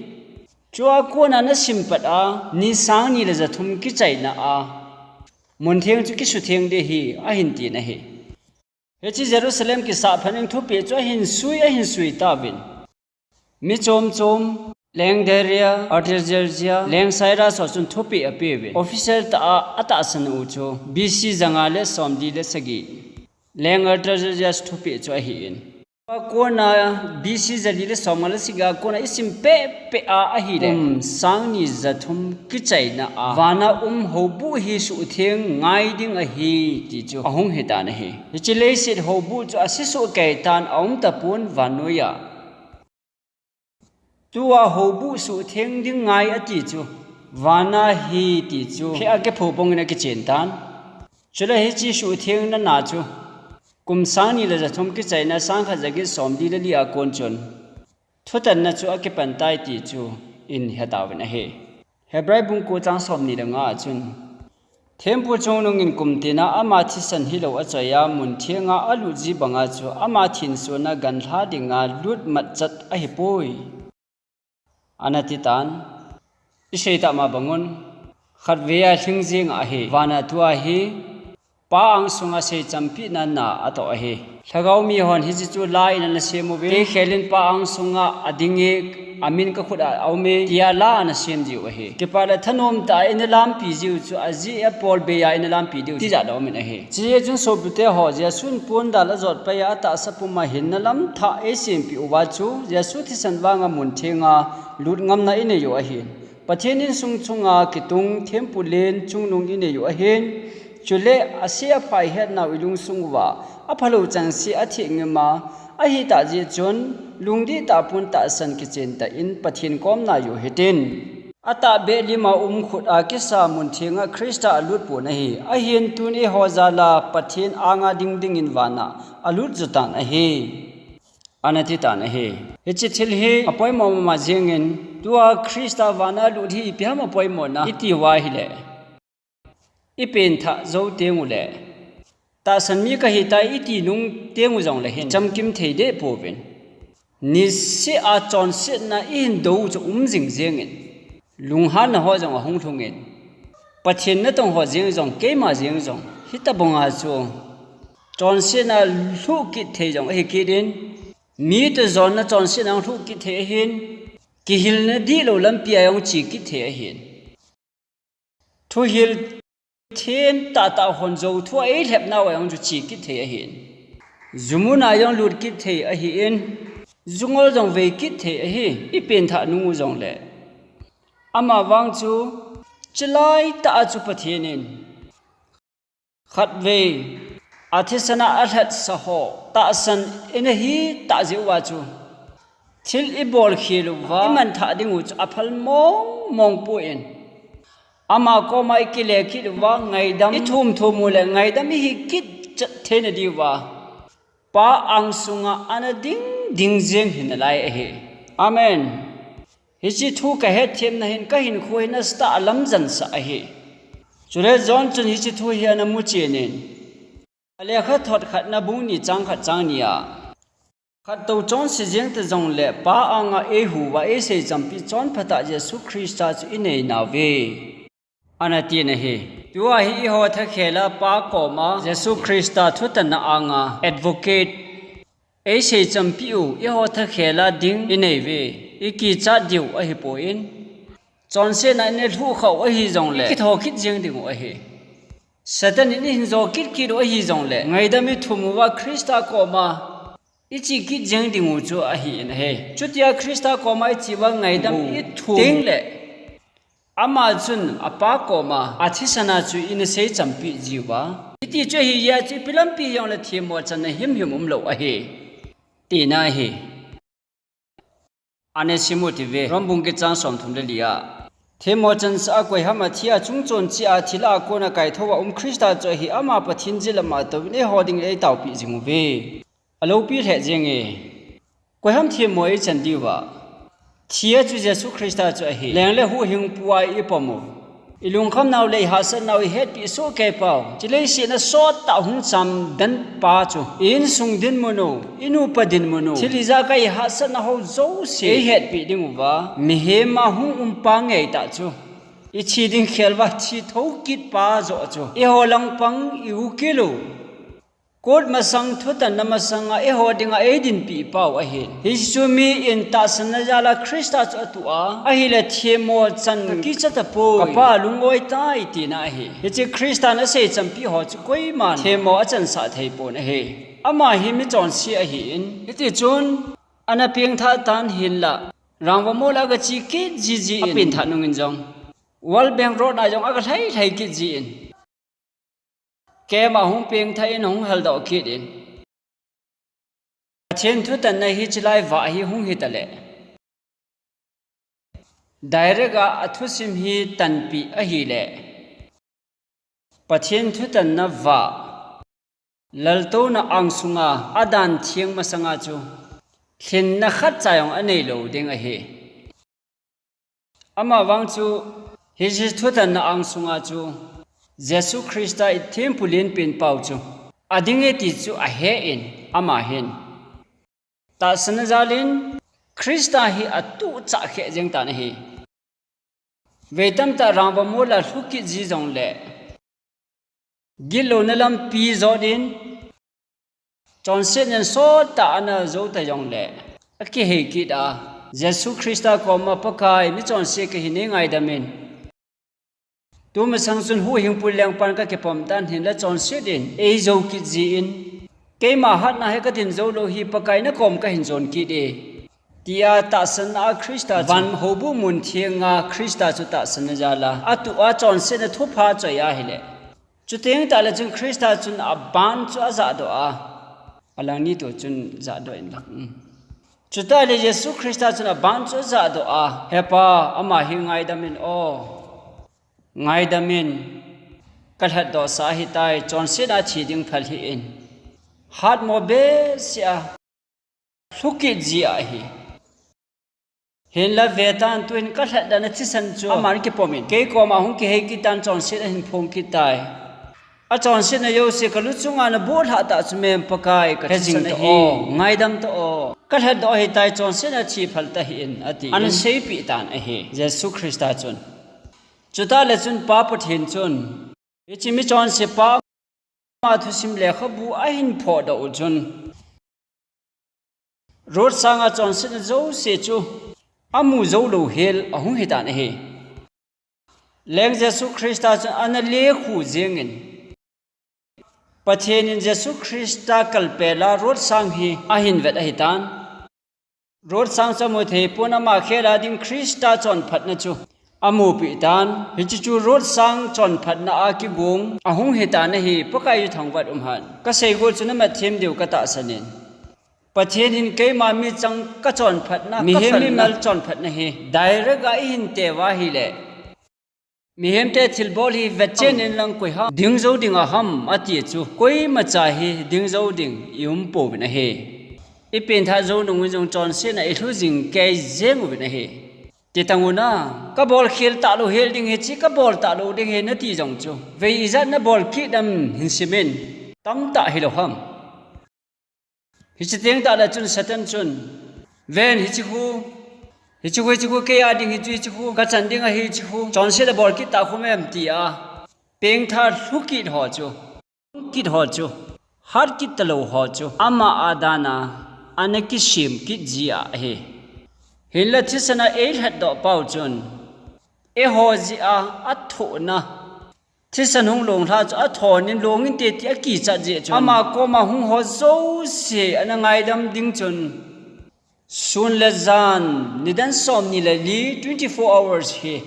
Chua kona nasimpat a ni sang ni le ja thum kichaina a muntheng chu kisutheng ding ahi, ahin tin ahi. Hiche Jerusalem kisahphat ding thupeh chu ahin sui, ahin sui tauvin. Mi chom chom, Leng Daria, Artaxerxes, Leng Cyrus ho chun thupeh apeuvin. Official tah a atahsan u chu B C janga le somli le sagi, Leng Artaxerxes thupeh chu ahin. Akona B C jali le somnga le sagi a kona isim pehpeh a ahile, kum sang ni ja thum kichaina a vana um houbuh hi suhtheng ngai ding ahi ti chu ahung hitan ahi. Hiche leiset houbuh chu asesoh keitan aum tapon vannoiya. Tua houbuh suhtheng ding ngai ati chu, vana ahi ti chu phe a kipho bangin akichen tan. Chule hiche suhthengna na chu Kum sang ni le ja thum kichaina sang khat ja get som li le li a kon chun thutanna chu akipan tai ti chu ihin he tauvin ahi. Hebrai bung ko chang som ni le nga a chun, Thempu chungnung in kum tin a ama thisan hilou a choi a mun theng a alut ji banga chu ama thinsun a ganlha dinga lut matchet ahipoi. Ana ti tan, i sei tah ma bang un, khatvei a lhing jing ahi, van a tua hi Pa angsunga seichampihna na atoh ahi. Lhagao mi hon hiche chu la in ana sem uve. Kei khel in Pa angsunga ading e, amin ka khut a aum e, tia la ana sem jiu ahi. Kipa le thanom tah a ina lampi jiu chu ajeh a Paul bei a ina lampi diu tijat a um in ahi. Hiche jeh chun sopite ho, Jesun pondal ajot pai a atahsa pum a hinna lam thah eisempeh uva chu, Jesu thisan vanga mun theng a lut ngamna inei u ahin. Pathen insung chunga kitung thempu len chungnung inei u ahin. Chule ase apha ihet nau ilungsung uva, aphalou chengse atheh ngim a, ahitah jeh chun, lungdih tah pon tahsan kichen tah in Pathen kom nai u hitin. Atahbeh lim a um khut a kisa mun theng a Christa alut pon ahi. Ahin tun eiho jal a Pathen anga ding ding in van a alut ju tan ahi. Ana ti tan ahi. Hiche thil hi apoimo mama jing in, tua Christa van a lut hi ipi ham apoimo na iti uva ahile, i pengthah jou teng u le, tahsan mi kahi tai iti nung teng u jong le hin chamkim thei deh pouvin. Niseh a chonsetna ihin dou u chu um jing jeng in, lunghanna ho jong ahung lhung in, Pathen natong ho jeng jong, keima jeng jong, hitobang a chu chonsetna lhuh kit thei jong ahi kit in, mi toh jonna chonsetna hung lhuh kit thei ahin, kihilna dihlou lampi a jong che kit thei ahin. Thuhil them tah tah hon jou thu a eilhep nau a jong chu che kit thei ahin. Ju mun a jong lut kit thei ahin. Ju ngol jong vei kit thei ahi. I pengthah nung u jong le. Ama vang chu chulai tah a chu Pathen in khatvei a thisan a alhatsah ho tahsan ina hi tah jeh uva chu thil ibol khel uva iman thah ding u chu aphal mong mong poi. Ama koma ikile kit uva ngaidam ithum thum u le ngaidam ihi kit chet theina diuva Pa angsunga ana ding ding jeng hi nalai ahi. Amen. Hiche thu kahet themna hin kahinkho hi nasatah a lamjan sah ahi. Chule John chun hiche thu hi ana mu chen in, alekha thot khatna bung ni chang khat chang ni a, khattou chonse jeng ta jong le Pa anga eihuh uva eisei champi chonphatah Jesu Christa chu inei nauve. Ana ti na hi. Tua hi eiho thakhel a Pa koma Jesu Christa thutanna anga advocate eisei champi u eiho thakhel a ding inei uve. Ikichat diu ahipoi. Chonsetna ina lhuh khah u ahi jong le ikitho kit jeng ding u ahi. Satan in ihin jo kit kit u ahi jong le ngaidam ithum uva Christa koma iche kit jeng ding u chu ahi in ahi. Chutia Christa koma iche uva ngaidam ithum teng le Ama chun apa koma athisan a chu ina sei champi jiuva. Hiti chu ahi jeh a chu ipi lampi jong le themmo channa himhim umlou ahi. Tina ahi. Ana simu tive, Rom bung get chang som thum le li a. Themmo chansah a koi ham athi a chungchon cheh a thilha a kona kaithou a um Christa chu ahi, ama Pathen jet lam a touvin eiho dingin eitaopi jing uve. Alopi lheh jenge. Koi ham themmo eichan diuva? Thi a chu Jesu Christa chu ahi. Leng le huhhingpu a ipom u. Ilungkham nau le ihahsat nau ihetpeh soh kei pau. Hiche leiset a sot tah hung chamden pa chu. I insung dinmun u, i nupa dinmun u. Thil ijakai ihahsatna ho jouse eihetpeh ding uva. Mihem a hung um pa ngei tah chu. Ithi ding khel uva thi thou kit pa joh chu. Eiho langpang i ukil u. Court masang thutanna masanga eiho dinga eidinpi pau ahi. Hichu mi in tahsanna jal a Christa chu atuh a, ahile themmo chan kakicha tapoi. Kapa lungoi tai tina ahi. Hiche Christa in asei champi ho chu koiman themmo achansah thei pon ahi. Ama hi michonse ahin. Hiti chun ana pengthah tan hinlah. Rangva mol a aga che kit jiji in. Apengthah nungin jong. World Bank road a jong aga lhai lhai kit jin. Camp a hung pengthah in hung heldoh kit in. Pathen thutanna hi chulai vah hi hung hita le. Direct a athusim hi tanpeh ahile. Pathen thutanna vah. Laltouna angsunga adan theng masanga chu lhinna khatcha jong anei lou ding ahi. Amavang chu hiche thutanna angsunga chu Jesu Christa i thempu lenpen pau chu adinge ti chu ahen, ama hin tahsanna jalin Christa hi atuhchah kheh jeng tan ahi. Vei tamtah rangva mola lhukit ji jongle, gitlouna lampi jot in, chonsetna sottah ana jou ta jongle, akihei kit a, Jesu Christa koma, Pakai, michonse kahi, neingaidamin. Tumasang chun huhhingpu lengpan kakipom tan, hinla chonset in eijou kit jin, keima hatna hi kadin jou lou hi, Pakai nakom kahin jon kit e, tia tahsanna a Christa chu, van houbuh mun thenga Christa chu tahsanna jala atuh a chonsetna thupha choi ahile, chuteng tahle chun Christa chun aban chu ajahdoh a, alangni toh chun jahdoh inlang. Chutahle Jesu Christa chun aban chu ajahdoh a, He Pa, ama hi ngaidamin o, ngaidamin, kalhatdohsah ahitai, chonsetna thi ding phal hih in. Hatmo behseh a lhukit ji ahi. Hinla vetan, tuin kalhatdohna thisan chu aman kipomin, kei koma hung kihei kit tan, chonset ahin phong kit tai. Achonsetna jouse kalu chunga naboh lhah tah chu mem, Pakai, kathisan ahi, ngaidam tao, kalhatdoh ahitai, chonsetna thi phal tahih in, ati. Ana seipeh tan ahi Jesu Christa chun. Chutahle chun Pa Pathen chun hiche michonsepa ama thusim lekhabu ahin phohdoh u chun, Ruth sanga chonsetna jouse chu amu jou lou hel ahung hitan ahi. Leng Jesu Christa chun ana lekhu jengin, Pathen in Jesu Christa kalpel a Ruth sang hi ahin vet ahitan. Ruth sang chu amu thei pon, ama khel a ding Christa chonphatna chu amupeh tan. Hiche chu Ruth sang chonphatna a kigong ahung hitan ahi. Pakai chu thangvah umhen. Kasei gol chu namat them diu katahsan in, Pathen hin keima michang kachonphatna, mihem mimal chonphatna hi direct a eihin teu ahile, mihemte thilbol hi vetchen inlang koi ham ding jou ding aham ati chu, koimacha hi ding jou ding i umpouvin ahi. I pengthah jou nungin jong chonsetna i lhu jing kei jeng uvin ahi. Titang una, kabol khel talou hel ding hiche, kabol talou ding hi nati jong chu, vei ijat nabol kit dem hin simin, tamtah hilou ham. Hiche teng tahle chun Satan chun, ven hiche khu, hiche khu, hiche khu kei a ding hichu, hiche khu kachan ding ahi, hiche khu chonset abol kit tah khu mem tia, pengthah lhu kit ho chu, kit ho chu, hat kit talou ho chu, ama a dan a ana kisem kit ji ahi. Hinla thisan a eilhatdoh pau chun, eiho jeh a athohna, thisan hung longlha chu athon in long inte ti akichat jeh chun, ama koma hung ho jouse ana ngaidam ding chun, sun le jan, nidan somni le li, twenty-four hours hi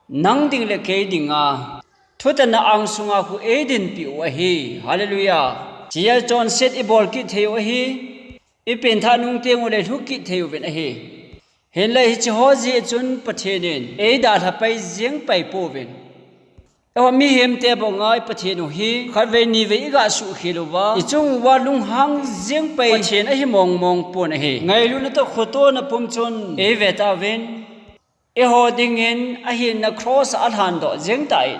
nang ding le kei dinga thutanna angsunga khu eidinpeh u ahi. Hallelujah. Hichea chonset ibol kit thei u ahi. I pengthah nung teng ule lhu kit thei uvin ahi. Hinla hiche ho jeh chun Pathen in eidalha pai jeng pai pouvin. Eiho mihemte banga i Pathen u hi khatvei nivei iga suhkhel uva, ichung uva lunghang jeng pai Pathen ahi mongmong pon ahi. Ngailutna toh khotona pum chun eive tauvin, eiho dingin ahinna cross a alhandoh jeng tan,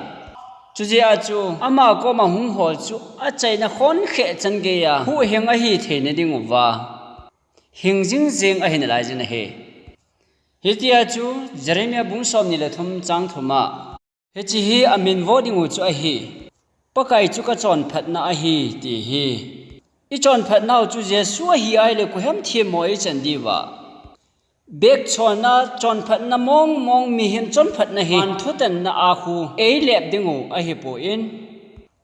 chujeh a chu ama koma hung ho chu achaina khonkhe chan geiya huhhing ahi theina dinguva hing jingjing ahi nalaijin ahi. Hitia chu Jeremiah bung somni le thum chang thum a, hiche hi aminvo dingu chu ahi, Pakai chu kachonphatna ahi, ti hi. Ichonphatnau chu Jesu ahi ahile koiham themmo eichan diuva? Bekchonna chonphatna mongmong, mihem chonphatna hi van thutanna a khu eilep dingu ahipoi.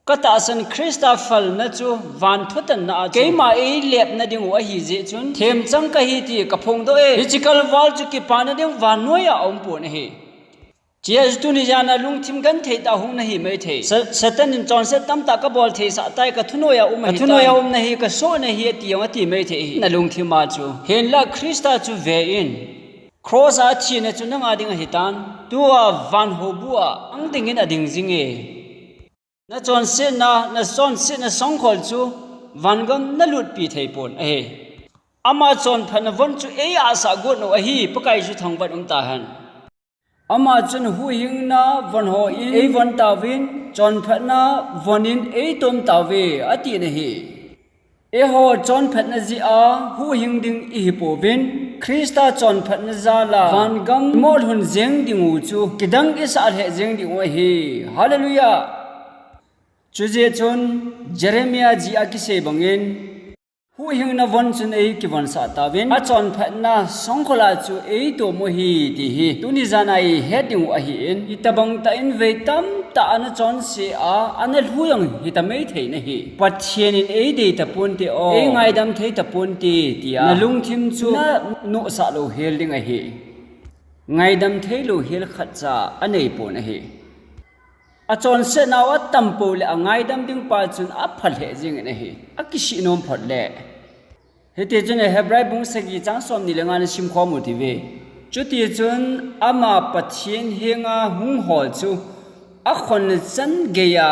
Katahsan Christa phalna chu van thutanna a chu keima eilepna dingu ahi jeh chun, themchang kahi ti kaphongdoh e. Hiche kalval chu kipana ding vannoiya aumpon ahi. Hichea chu tuni jana lungthim genthei tah hung nahi maithei. Sa-, Satan in chonset tamtah kabol theisah tai, kathunoiya um ahi, kathunoiya um nahi, kasoh nahi ati jong ati maithei ahi, nalungthima chu. Hinla Christa chu ve in, cross a athina chu nanga ding ahitan. Tua van houbu a ang dingin ading jinge. Nachonsetna, nachonsetna songkhol chu vangam na lutpi thei pon ahi. Ama chonphatna von chu ei asah got u ahi, Pakai chu thangvah in um tahen. Ama chun huhhingna von hon ei von tauvin, chonphatna von in ei tom tauve, ati nahi. Eiho chonphatna jeh a huhhing ding ihi pouvin, Christa chonphatna jal a vangam imolhun jeng ding u chu kidang isah lheh jeng ding u ahi. Hallelujah. Chujeh chun Jeremiah jeh a kisei bangin, huhhingna von chun ei kivonsah tauvin, achonphatna songkhol a chu ei tom u ahi ti hi tuni jan a ihet ding u ahin, hitobang tah in vei tamtah ana chonse a, ana lhu jong hita maithei nahi. Pathen in ei dei taponte o, ei ngaidam thei taponte tia na lungthim chu na nohsah louhel ding ahi. Ngaidam thei louhel khatcha anei pon ahi. Achonsetnau atam pou le angaidam ding pa chun apha lheh jeng in ahi. Akisih nom phot le. Hiti chun Hebrai bung sagi chang somni le nga na simkhom u hite. Chuti chun ama Pathen henga hung hol chu akhonna chan geiya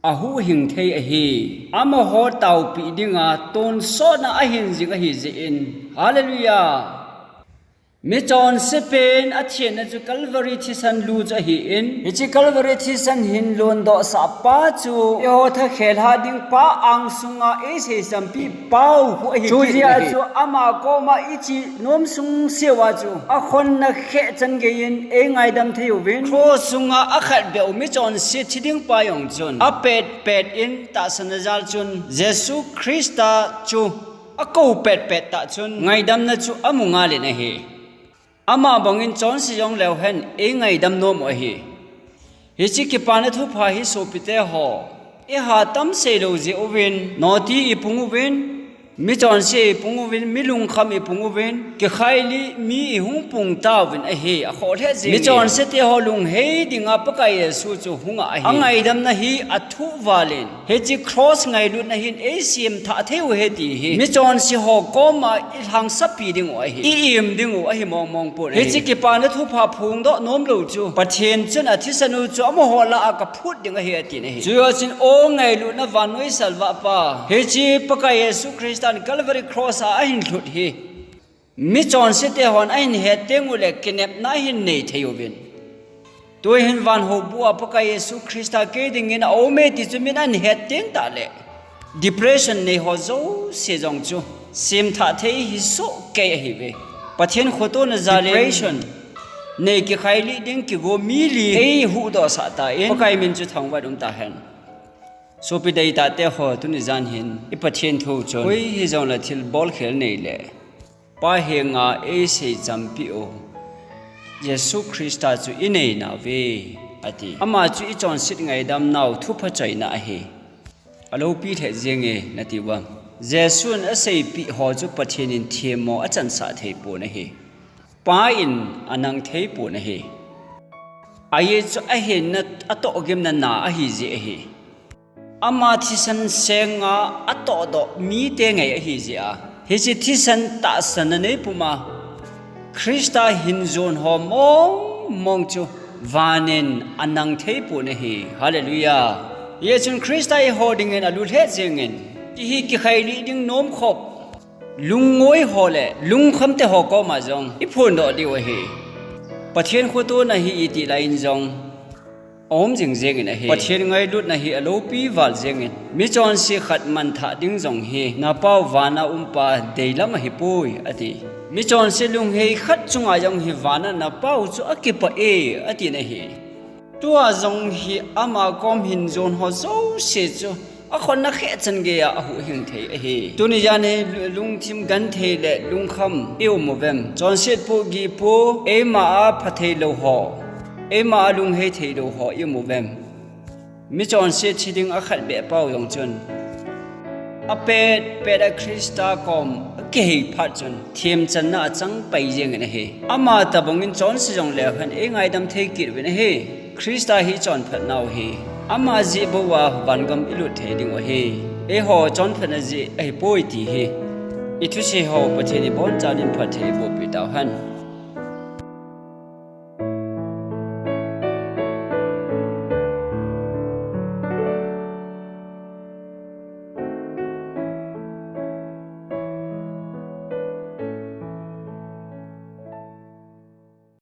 ahuhhing thei ahi. Amaho taopeh dinga tonsot na ahin jing ahi jeh in. Hallelujah. Michonse pen athenna chu Calvary thisan lu chu ahin, hiche Calvary thisan hin londohsah pa chu eiho thakhel ha ding pa angsunga eiseisampi pau khu ahi. Chujeh a chu ama koma iche nom sungseu a chu akhonna kheh chan geiyin eingaidam thei uvin, cross sunga akhatbeh u michonse thi ding pa jong chun apetpet in tahsanna jal chun Jesu Christa chu akou petpet tah chun ngaidamna chu amu ngal in ahi. Ama bangin chonse jong leuhen eingaidam nom u ahi. Hiche kipana thupha hi sopite ho, iha tam seilou jeh uvin, noti ipung uvin, michonse ipung uvin, milungkham ipung uvin, kikhailih mi ihung pung tauvin ahi, akhoh lheh jeh in. Michonse teho lunghei dinga Pakai Jesu chu hunga ahi. Angaidamna hi athuh val in, hiche cross ngailutna hin eisemthah thei u ahi ti hi michonse ho koma ilhangsapi ding u ahi, i-im ding u ahi mongmong pon ahi. Hiche kipana thupha phongdoh nomlou chu Pathen chun athisan u chu amaho lah a kaphut ding ahi atin ahi. Chujou chun o ngailutna vannoi salvah pa, hiche Pakai Jesu Christan Calvary cross a ahin lhut hi michonse tehon ahin het teng ule kinepna ahin nei thei uvin. Tuhin van houbu a Pakai Jesu Christa kei dingin aume ti chu min ahin het teng tah le, depression nei ho jouse jong chu semthah thei hi sohkei ahiuve. Pathen khotona jal in depression nei kikhailih ding kigo mi li eihuhdohsah tan, Pakai min chu thangvah in um tahen. Sopi deitahte ho, tuni jan hin i Pathen thu chun koi hijongle thilbol khel nei le Pa henga eiseichampi u Jesu Christa chu inei nauve, ati. Ama chu ichonset ngaidam nau thupha choina ahi. Aloupi lheh jenge nati uvem? Jesun aseipeh ho chu Pathen in themmo achansah thei pon ahi. Pa in anang thei pon ahi. Ajeh chu ahinna atohgimna na ahijeh ahi. Ama thisan senga atohdoh mite ngei ahijeh a, hiche thisan tahsanna neipuma Christa hin jon ho mongmong chu van in anang thei pon ahi. Hallelujah. Hijeh chun Christa eiho dingin alut lheh jengin, ti hi kikhailih ding nomkhop lungngoi ho le lungkhamte ho koma jong iphondoh diu ahi. Pathen khotona hi itih laiyin jong aum jing jengin ahi. Pathen ngailutna hi aloupi val jengin, michonse khat manthah ding jong hi napau vana umpa deilam ahipoi, ati. Michonse lunghei khat chunga jong hi vana napau chu akipah e, atin ahi. Tua jong hi ama kom hin jon ho jouse chu akhonna kheh chan geiya ahuhhing thei ahi. Tuni jan hi lu-, lungthim genthei le lungkham ium uvem? Chonset pohgih po, eima a phatheilou ho, eima a lunghei theilou ho ium uvem? Michonse thi ding akhatbeh pau jong chun apetpet a Christa kom akihei phat chun themchanna achang pai jengin ahi. Ama tobangin chonse jongleu hen eingaidam thei kit uvin ahi. Christa hi ichonphatnau ahi. Ama jeh bouva vangam ilut thei diu ahi. Eiho chonphatna jeh ahipoi ti hi ithusei ho Pathen in ibonchauvin phatthei eibohpeh tauhen.